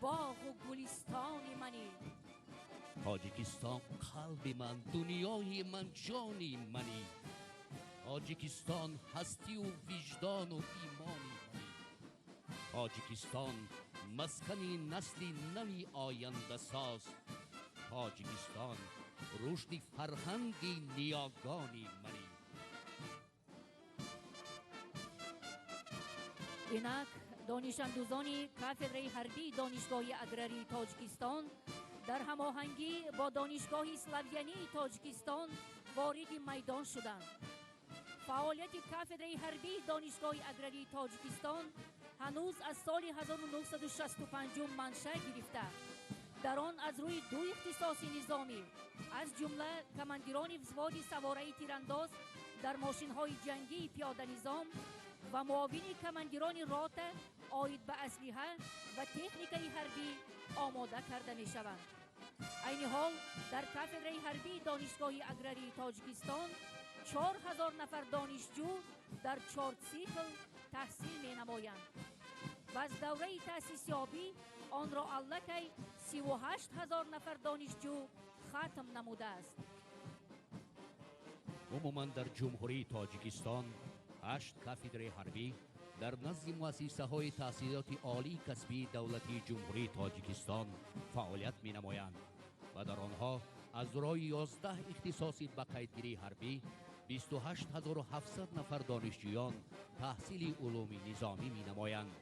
боғу гулистони манӣ. Тоҷикистон қалби ман, дунёи ман, ҷони манӣ. Тоҷикистон ҳастию виҷдону имони манӣ. Тоҷикистон маскани насли нави ояндасоз. Тоҷикистон рушди фарҳанги ниёгони манӣ. Инак донишандӯзони кафедраи ҳарбии Донишгоҳи аграрии Тоҷикистон дар ҳамоҳангӣ бо Донишгоҳи славянии Тоҷикистон вориди майдон шуданд. Фаъолияти кафедраи ҳарбии Донишгоҳи аграрии Тоҷикистон ҳанӯз аз соли 1965 манша гирифта. Дар он аз рӯи 2 ихтисоси низомӣ, аз ҷумла командирони взводи савораи тирандоз дар мошинҳои ҷангии пиёданизом ва муовини командирони рота оид ба аслиҳа ва техникаи ҳарбӣ омода карда мешаванд. Айни ҳол дар кафедраи ҳарбии Донишгоҳи аграрии Тоҷикистон 4000 нафар донишҷӯ дар 4 цикл таҳсил менамоянд ва аз давраи таъсисёбӣ онро аллакай 38 000 нафар донишҷӯ хатм намудааст. Умуман дар Ҷумҳурии Тоҷикистон 8 кафедраи ҳарбӣ дар назди муассисаҳои таҳсилоти олии касбии давлатии Ҷумҳурии Тоҷикистон фаъолият менамоянд ва дар онҳо аз роҳи 11 ихтисоси ба қайдгирии ҳарбӣ 28 700 нафар донишҷӯён таҳсили улуми низомӣ менамоянд.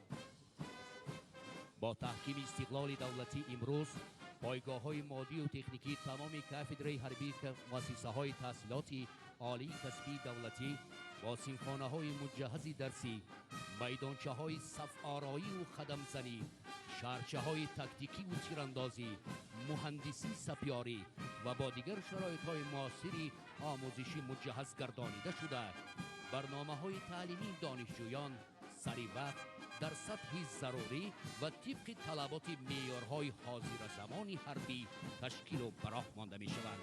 Бо таҳкими истиқлоли давлатӣ имрӯз пойгоҳҳои моддию техникии тамоми кафедраи ҳарбии муассисаҳои таҳсилоти олии касбии давлатӣ бо синфхонаҳои муҷаҳҳази дарсӣ, майдончаҳои сафороию қадамзанӣ, шаҳрчаҳои тактикиву тирандозӣ, муҳандисӣ сапёрӣ ва бо дигар шароитҳои муосири омӯзишӣ муҷаҳҳаз гардонида шуда, барномаҳои таълимии донишҷӯён сари вақт дар сатҳи зарурӣ ва тибқи талаботи меъёрҳои ҳозиразамони ҳарбӣ ташкилу ба роҳ монда мешаванд.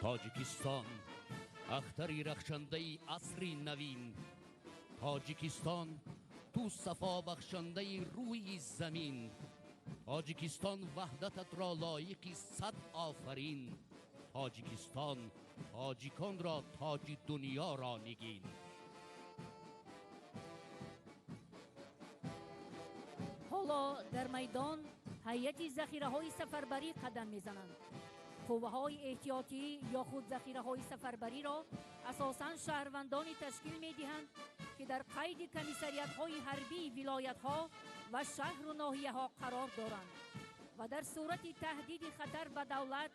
Тоҷикистон ахтари рахшандаи асри навин, Тоҷикистон ту сафобахшандаи рӯи замин, Тоҷикистон ваҳдататро лоиқи сад офарин, Тоҷикистон тоҷиконро тоҷи дунёро нигин. Ҳоло дар майдон ҳайати захираҳои сафарбарӣ қадам мезананд. Қувваҳои эҳтиётӣ ё худ захираҳои сафарбариро асосан шаҳрвандоне ташкил медиҳанд, ки дар қайди комиссариятҳои ҳарбии вилоятҳо ва шаҳру ноҳияҳо қарор доранд ва дар сурати таҳдиди хатар ба давлат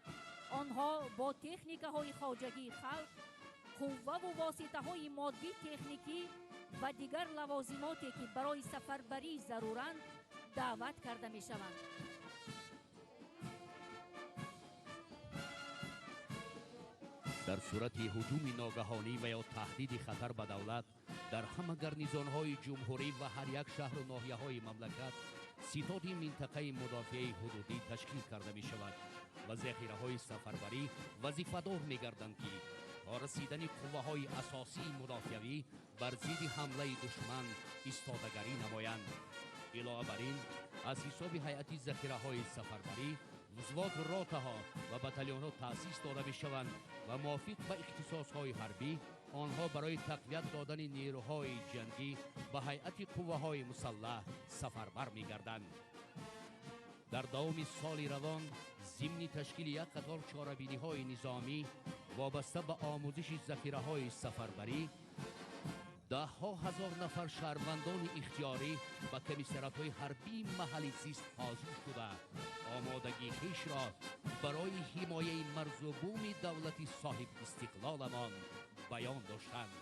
онҳо бо техникаҳои хоҷагии халқ, қувваву воситаҳои моддӣ техникӣ ва дигар лавозимоте, ки барои сафарбарӣ заруранд, даъват карда мешаванд. Дар сурати ҳуҷуми ногаҳонӣ ва ё таҳдиди хатар ба давлат дар ҳама гарнизонҳои ҷумҳурӣ ва ҳар як шаҳру ноҳияҳои мамлакат ситоди минтақаи мудофиаи ҳудудӣ ташкил карда мешавад ва захираҳои сафарбарӣ вазифадор мегарданд, ки то расидани қувваҳои асосии мудофиавӣ бар зидди ҳамлаи душман истодагарӣ намоянд. Илова бар ин, аз ҳисоби ҳайати захираҳои сафарбарӣ взвод, ротаҳо ва батальонҳо таъсис дода мешаванд ва мувофиқ ба ихтисосҳои ҳарбӣ онҳо барои тақвият додани нерӯҳои ҷангӣ ба ҳайати қувваҳои мусаллаҳ сафарбар мегарданд. Дар давоми соли равон зимни ташкили як қатор чорабиниҳои низомӣ вобаста ба омӯзиши захираҳои сафарбарӣ даҳҳо ҳазор нафар шаҳрвандони ихтиёрӣ ба комиссариятҳои ҳарбии маҳалли зист ҳозир шуда омодагии хешро барои ҳимояи марзу буми давлати соҳибистиқлоламон баён доштанд.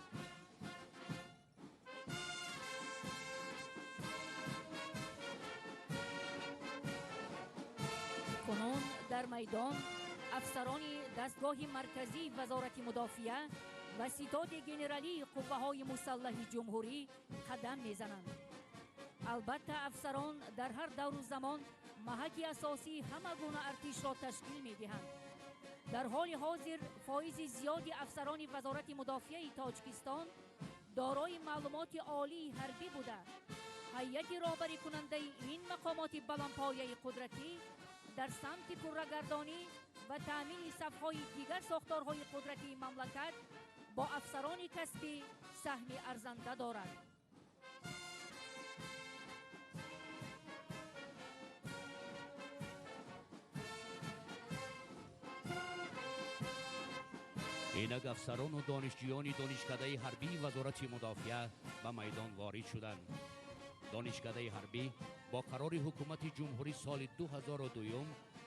Кунун дар майдон афсарони дастгоҳи марказии Вазорати мудофиа ва ситоди генералии қувваҳои мусаллаҳи ҷумҳурӣ қадам мезананд. Албатта, афсарон дар ҳар давру замон маҳаки асосии ҳама гуна артишро ташкил медиҳанд. Дар ҳоли ҳозир фоизи зиёди афсарони Вазорати мудофиаи Тоҷикистон дорои маълумоти олии ҳарбӣ буда, ҳайати роҳбарикунандаи ин мақомоти баландпояи қудратӣ дар самти пуррагардонӣ ва таъмини сафҳои дигар сохторҳои қудратии мамлакат бо афсарони касбӣ саҳми арзанда дорад. Инак афсарону донишҷӯёни донишкадаи ҳарбии Вазорати мудофиа ба майдон ворид шуданд. Донишкадаи ҳарбӣ бо қарори ҳукумати ҷумҳурӣ соли 2002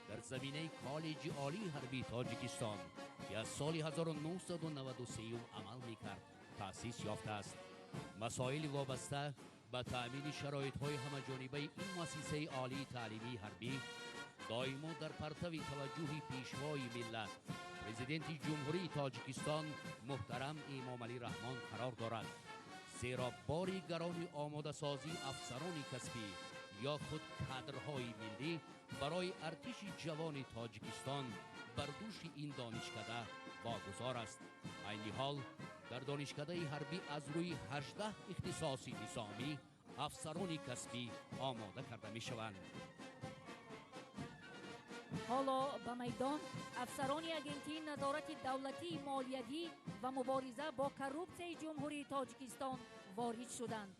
дар заминаи коллеҷи олии ҳарбии Тоҷикистон, ки аз соли 1993 амал мекард, таъсис ёфтааст. Масоили вобаста ба таъмини шароитҳои ҳамаҷонибаи ин муассисаи олии таълимии ҳарбӣ доимо дар партави таваҷҷӯҳи пешвои миллат, президенти Ҷумҳурии Тоҷикистон муҳтарам Эмомалӣ Раҳмон қарор дорад, зеро бори гарони омодасозии афсарони касбӣ ё худ кадрҳои миллӣ барои артиши ҷавони Тоҷикистон бар дӯши ин донишкада вогузор аст. Айни ҳол дар донишкадаи ҳарбӣ аз рӯи 18 ихтисоси низомӣ афсарони касбӣ омода карда мешаванд. Ҳоло ба майдон афсарони Агентии назорати давлатии молиявӣ ва мубориза бо коррупсияи Ҷумҳурии Тоҷикистон ворид шуданд.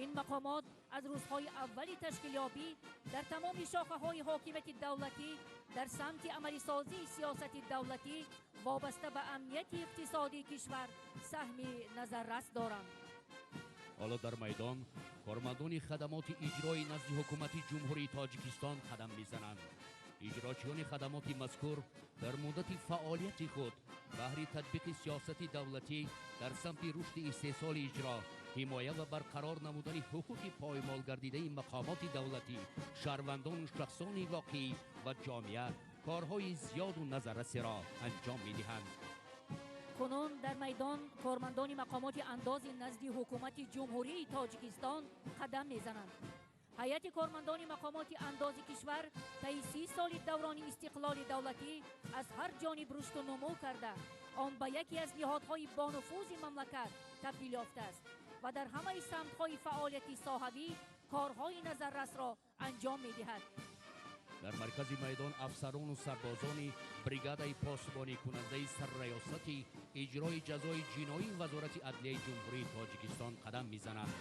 Ин мақомот аз рӯзҳои аввали ташкилёбӣ дар тамоми шохаҳои ҳокимияти давлатӣ дар самти амалисозии сиёсати давлатӣ вобаста ба амнияти иқтисодии кишвар саҳми назаррас доранд. Ҳоло дар майдон кормандони хадамоти иҷрои назди ҳукумати Ҷумҳурии Тоҷикистон қадам мезананд. Иҷрочиёни хадамоти мазкур дар муддати фаъолияти худ баҳри татбиқи сиёсати давлатӣ дар самти рушди истеҳсоли иҷро, ҳимоя ва барқарор намудани ҳуқуқи поймолгардидаи мақомоти давлатӣ, шаҳрвандону шахсони воқеӣ ва ҷомеа корҳои зиёду назаррасеро анҷом медиҳанд. Кунун дар майдон кормандони мақомоти андози назди ҳукумати Ҷумҳурии Тоҷикистон қадам мезананд. Ҳайати кормандони мақомоти андози кишвар таи 30 соли даврони истиқлоли давлатӣ аз ҳар ҷониб рушду нумӯ карда, он ба яке аз ниҳодҳои бонуфузи мамлакат табдил ёфтааст ва дар ҳамаи самтҳои фаъолияти соҳавӣ корҳои назаррасро анҷом медиҳад. Дар маркази майдон афсарону сарбозони бригадаи посбоникунандаи сарраёсати иҷрои ҷазои ҷиноии Вазорати адлияи Ҷумҳурии Тоҷикистон қадам мезананд.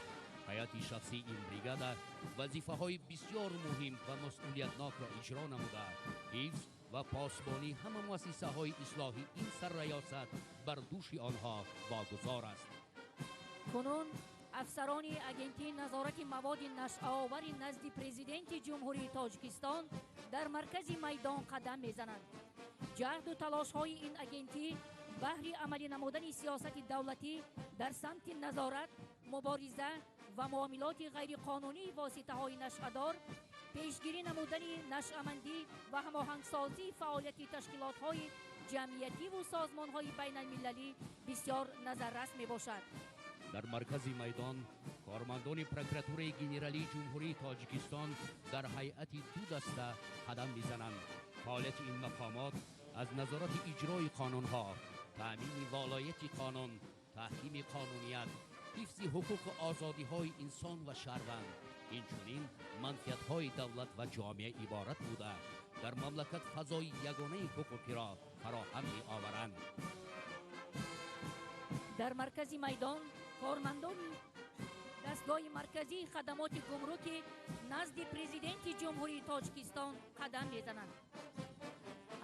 Ҳайати шахсии ин бригада вазифаҳои бисёр муҳим ва масъулиятнокро иҷро намуда, ҳифз ва посбонии ҳама муассисаҳои ислоҳии ин сарраёсат бар дӯши онҳо вогузор аст. Кунун афсарони агентии назорати маводи нашъаовари назди Президенти Ҷумҳурии Тоҷикистон дар маркази майдон қадам мезананд. Ҷаҳду талошҳои ин агентӣ баҳри амалӣ намудани сиёсати давлатӣ дар самти назорат, мубориза ва муомилоти ғайриқонунии воситаҳои нашъадор, пешгирӣ намудани нашъамандӣ ва ҳамоҳангсозии фаъолияти ташкилотҳои ҷамъиятиву созмонҳои байналмилалӣ бисёр назаррас мебошад. Дар маркази майдон кормандони прокуратураи генералии Ҷумҳурии Тоҷикистон дар ҳайати ду даста қадам мезананд. Фаъолияти ин мақомот аз назорати иҷрои қонунҳо, таъмини волояти қонун, таҳкими қонуният, ҳифзи ҳуқуқу озодиҳои инсон ва шаҳрванд, инчунин манфиатҳои давлат ва ҷомеа иборат буда, дар мамлакат фазои ягонаи ҳуқуқиро фароҳам меоваранд. Дар маркази майдон кормандони дастгоҳи марказии хадамоти гумруки назди Президенти Ҷумҳурии Тоҷикистон қадам мезананд.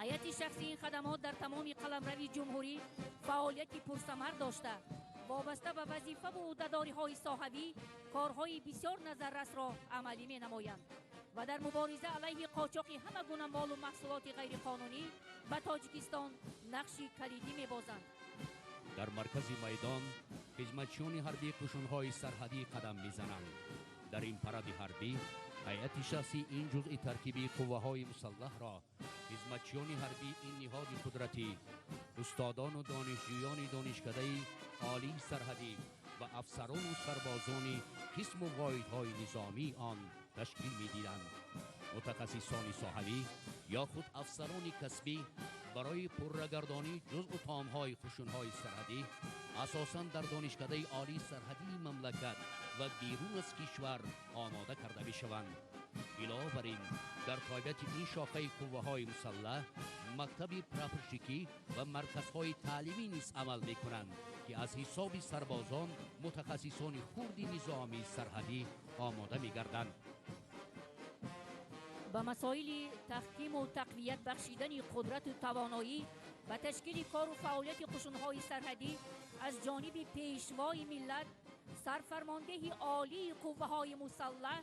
Ҳайати шахсии ин хадамот дар тамоми қаламрави ҷумҳурӣ фаъолияти пурсамар дошта, вобаста ба вазифаву ӯҳдадориҳои соҳавӣ корҳои бисёр назаррасро амалӣ менамоянд ва дар мубориза алайҳи қочоқи ҳама гуна молу маҳсулоти ғайриқонунӣ ба Тоҷикистон нақши калидӣ мебозанд. Дар маркази майдон хизматчиёни ҳарбии қушунҳои сарҳадӣ қадам мезананд. Дар ин паради ҳарбӣ ҳайати шахсии ин ҷузъи таркибии қувваҳои мусаллаҳро хизматчиёни ҳарбии ин ниҳоди қудратӣ, устодону донишҷӯёни донишкадаи олии сарҳадӣ ва афсарону сарбозони қисму воҳидҳои низомии он ташкил медиданд. Мутахассисони соҳавӣ ё худ афсарони касбӣ барои пуррагардонии ҷузъу таомҳои қушунҳои сарҳадӣ асосан дар донишкадаи олии сарҳадии мамлакат ва берун аз кишвар омода карда мешаванд. Илова бар ин, дар тобиати ин шохаи қувваҳои мусаллаҳ мактаби прапорщикӣ ва марказҳои таълимӣ низ амал мекунанд, ки аз ҳисоби сарбозон мутахассисони хурди низомии сарҳадӣ омода мегарданд. Ба масоили таҳкиму тақвият бахшидани қудрату тавоноӣ ба ташкили кору фаъолияти қушунҳои сарҳадӣ аз ҷониби Пешвои миллат, сарфармондеҳи олии қувваҳои мусаллаҳ,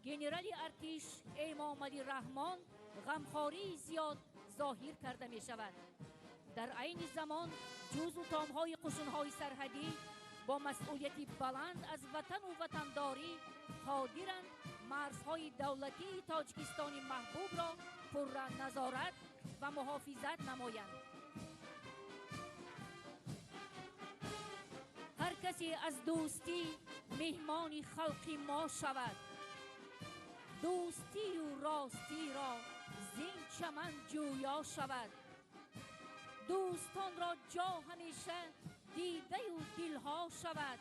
генерали артиш Эмомалӣ Раҳмон ғамхории зиёд зоҳир карда мешавад. Дар айни замон ҷузъу томҳои қушунҳои сарҳадӣ бо масъулияти баланд аз ватану ватандорӣ қодиранд марзҳои давлатии Тоҷикистони маҳбубро пурра назорат ва муҳофизат намоянд. Ҳар касе аз дӯстӣ меҳмони халқи мо шавад, дӯстию ростиро зин чаман ҷӯё шавад. Дӯстонро ҷо ҳамеша дидаю дилҳо шавад.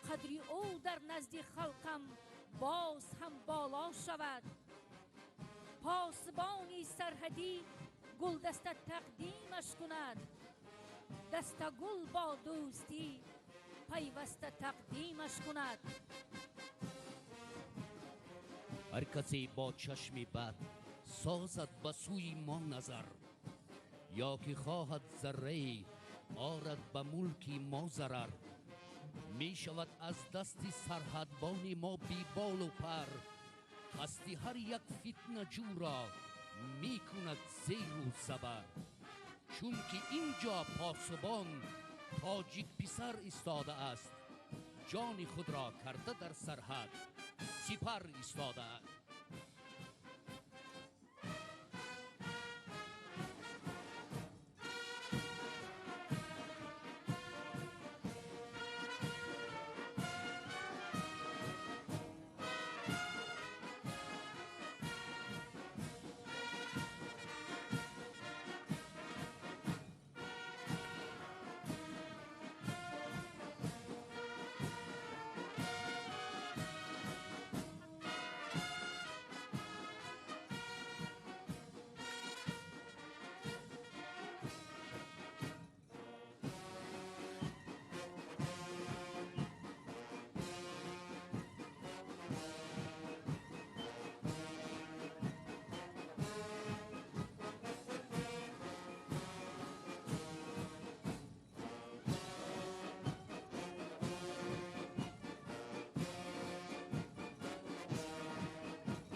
Қадри ӯ дар назди халқам боз ҳам боло шавад. Посбони сарҳадӣ гулдаста тақдимаш кунад, дастагул бо дӯстӣ пайваста тақдимаш кунад. Ҳар касе бо чашми бад созад ба сӯи мо назар, ё ки хоҳад заррае орад ба мулки мо зарар, мешавад аз дасти сарҳадбони мо беболу пар. Қасди ҳар як фитнаҷӯро мекунад зеру забар, чунки ин ҷо посбон тоҷикписар истодааст, ҷони худро карда дар сарҳад сипар истодааст.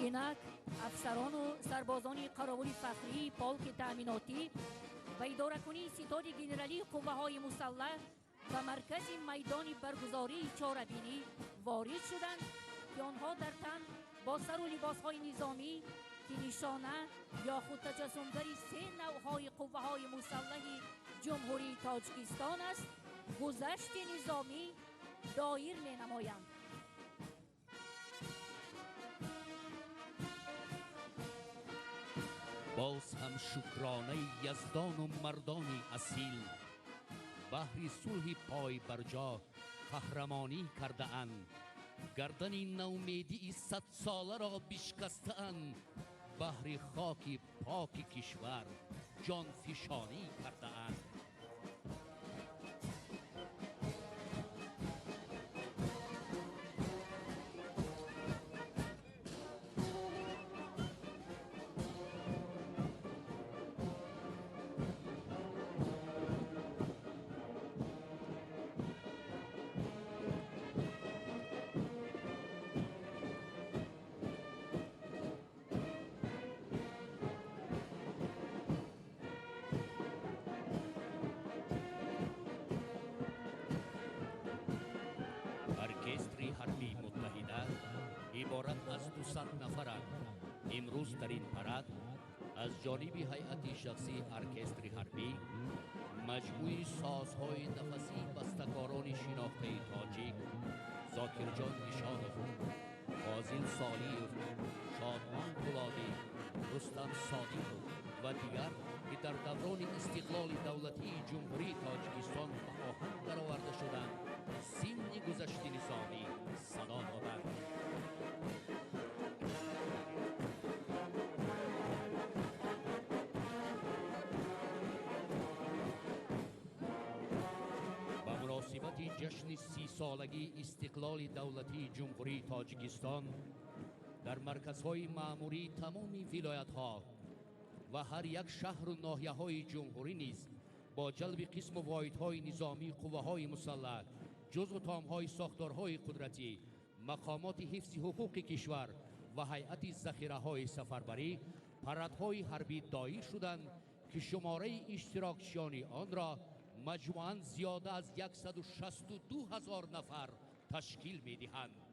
Инак афсарону сарбозони қаровули фахрии полки таъминотӣ ва идоракунии Ситоди генералии қувваҳои мусаллаҳ ба маркази майдони баргузории чорабинӣ ворид шуданд, ки онҳо дар тан бо сару либосҳои низомӣ, ки нишона ё худ таҷассумгари се навъҳои қувваҳои мусаллаҳи Ҷумҳурии Тоҷикистон аст, гузашти низомӣ доир менамоянд. Боз ҳам шукронаи яздону мардони асил, баҳри сулҳи пойбарҷо қаҳрамонӣ кардаанд, гардани наумедии садсоларо бишкастаанд, баҳри хоки поки кишвар ҷонфишонӣ кардаанд. Оркестри ҳарбии муттаҳида иборат аз 200 нафаранд. Имрӯз дар ин парад аз ҷониби ҳайати шахсии оркестри ҳарбӣ маҷмӯи созҳои нафасии бастакорони шинохтаи тоҷик Зокирҷон Нишонов, Фозил Солиев, Шодмон Пулодӣ, Рустам Содиқов ва дигар, ки дар даврони истиқлоли давлатии Ҷумҳурии Тоҷикистон ба оҳанг дароварда шуданд, зимни гузашти низомӣ садо доданд. Ба муносибати ҷашни 30-солагии истиқлоли давлатии Ҷумҳурии Тоҷикистон дар марказҳои маъмурии тамоми вилоятҳо ва ҳар як шаҳру ноҳияҳои ҷумҳурӣ низ бо ҷалби қисму воҳидҳои низомии қувваҳои мусаллаҳ, ҷузву томҳои сохторҳои қудратӣ, мақомоти ҳифзи ҳуқуқи кишвар ва ҳайати захираҳои сафарбарӣ парадҳои ҳарбӣ доир шуданд, ки шумораи иштирокчиёни онро маҷмӯан зиёда аз 162 000 нафар ташкил медиҳанд.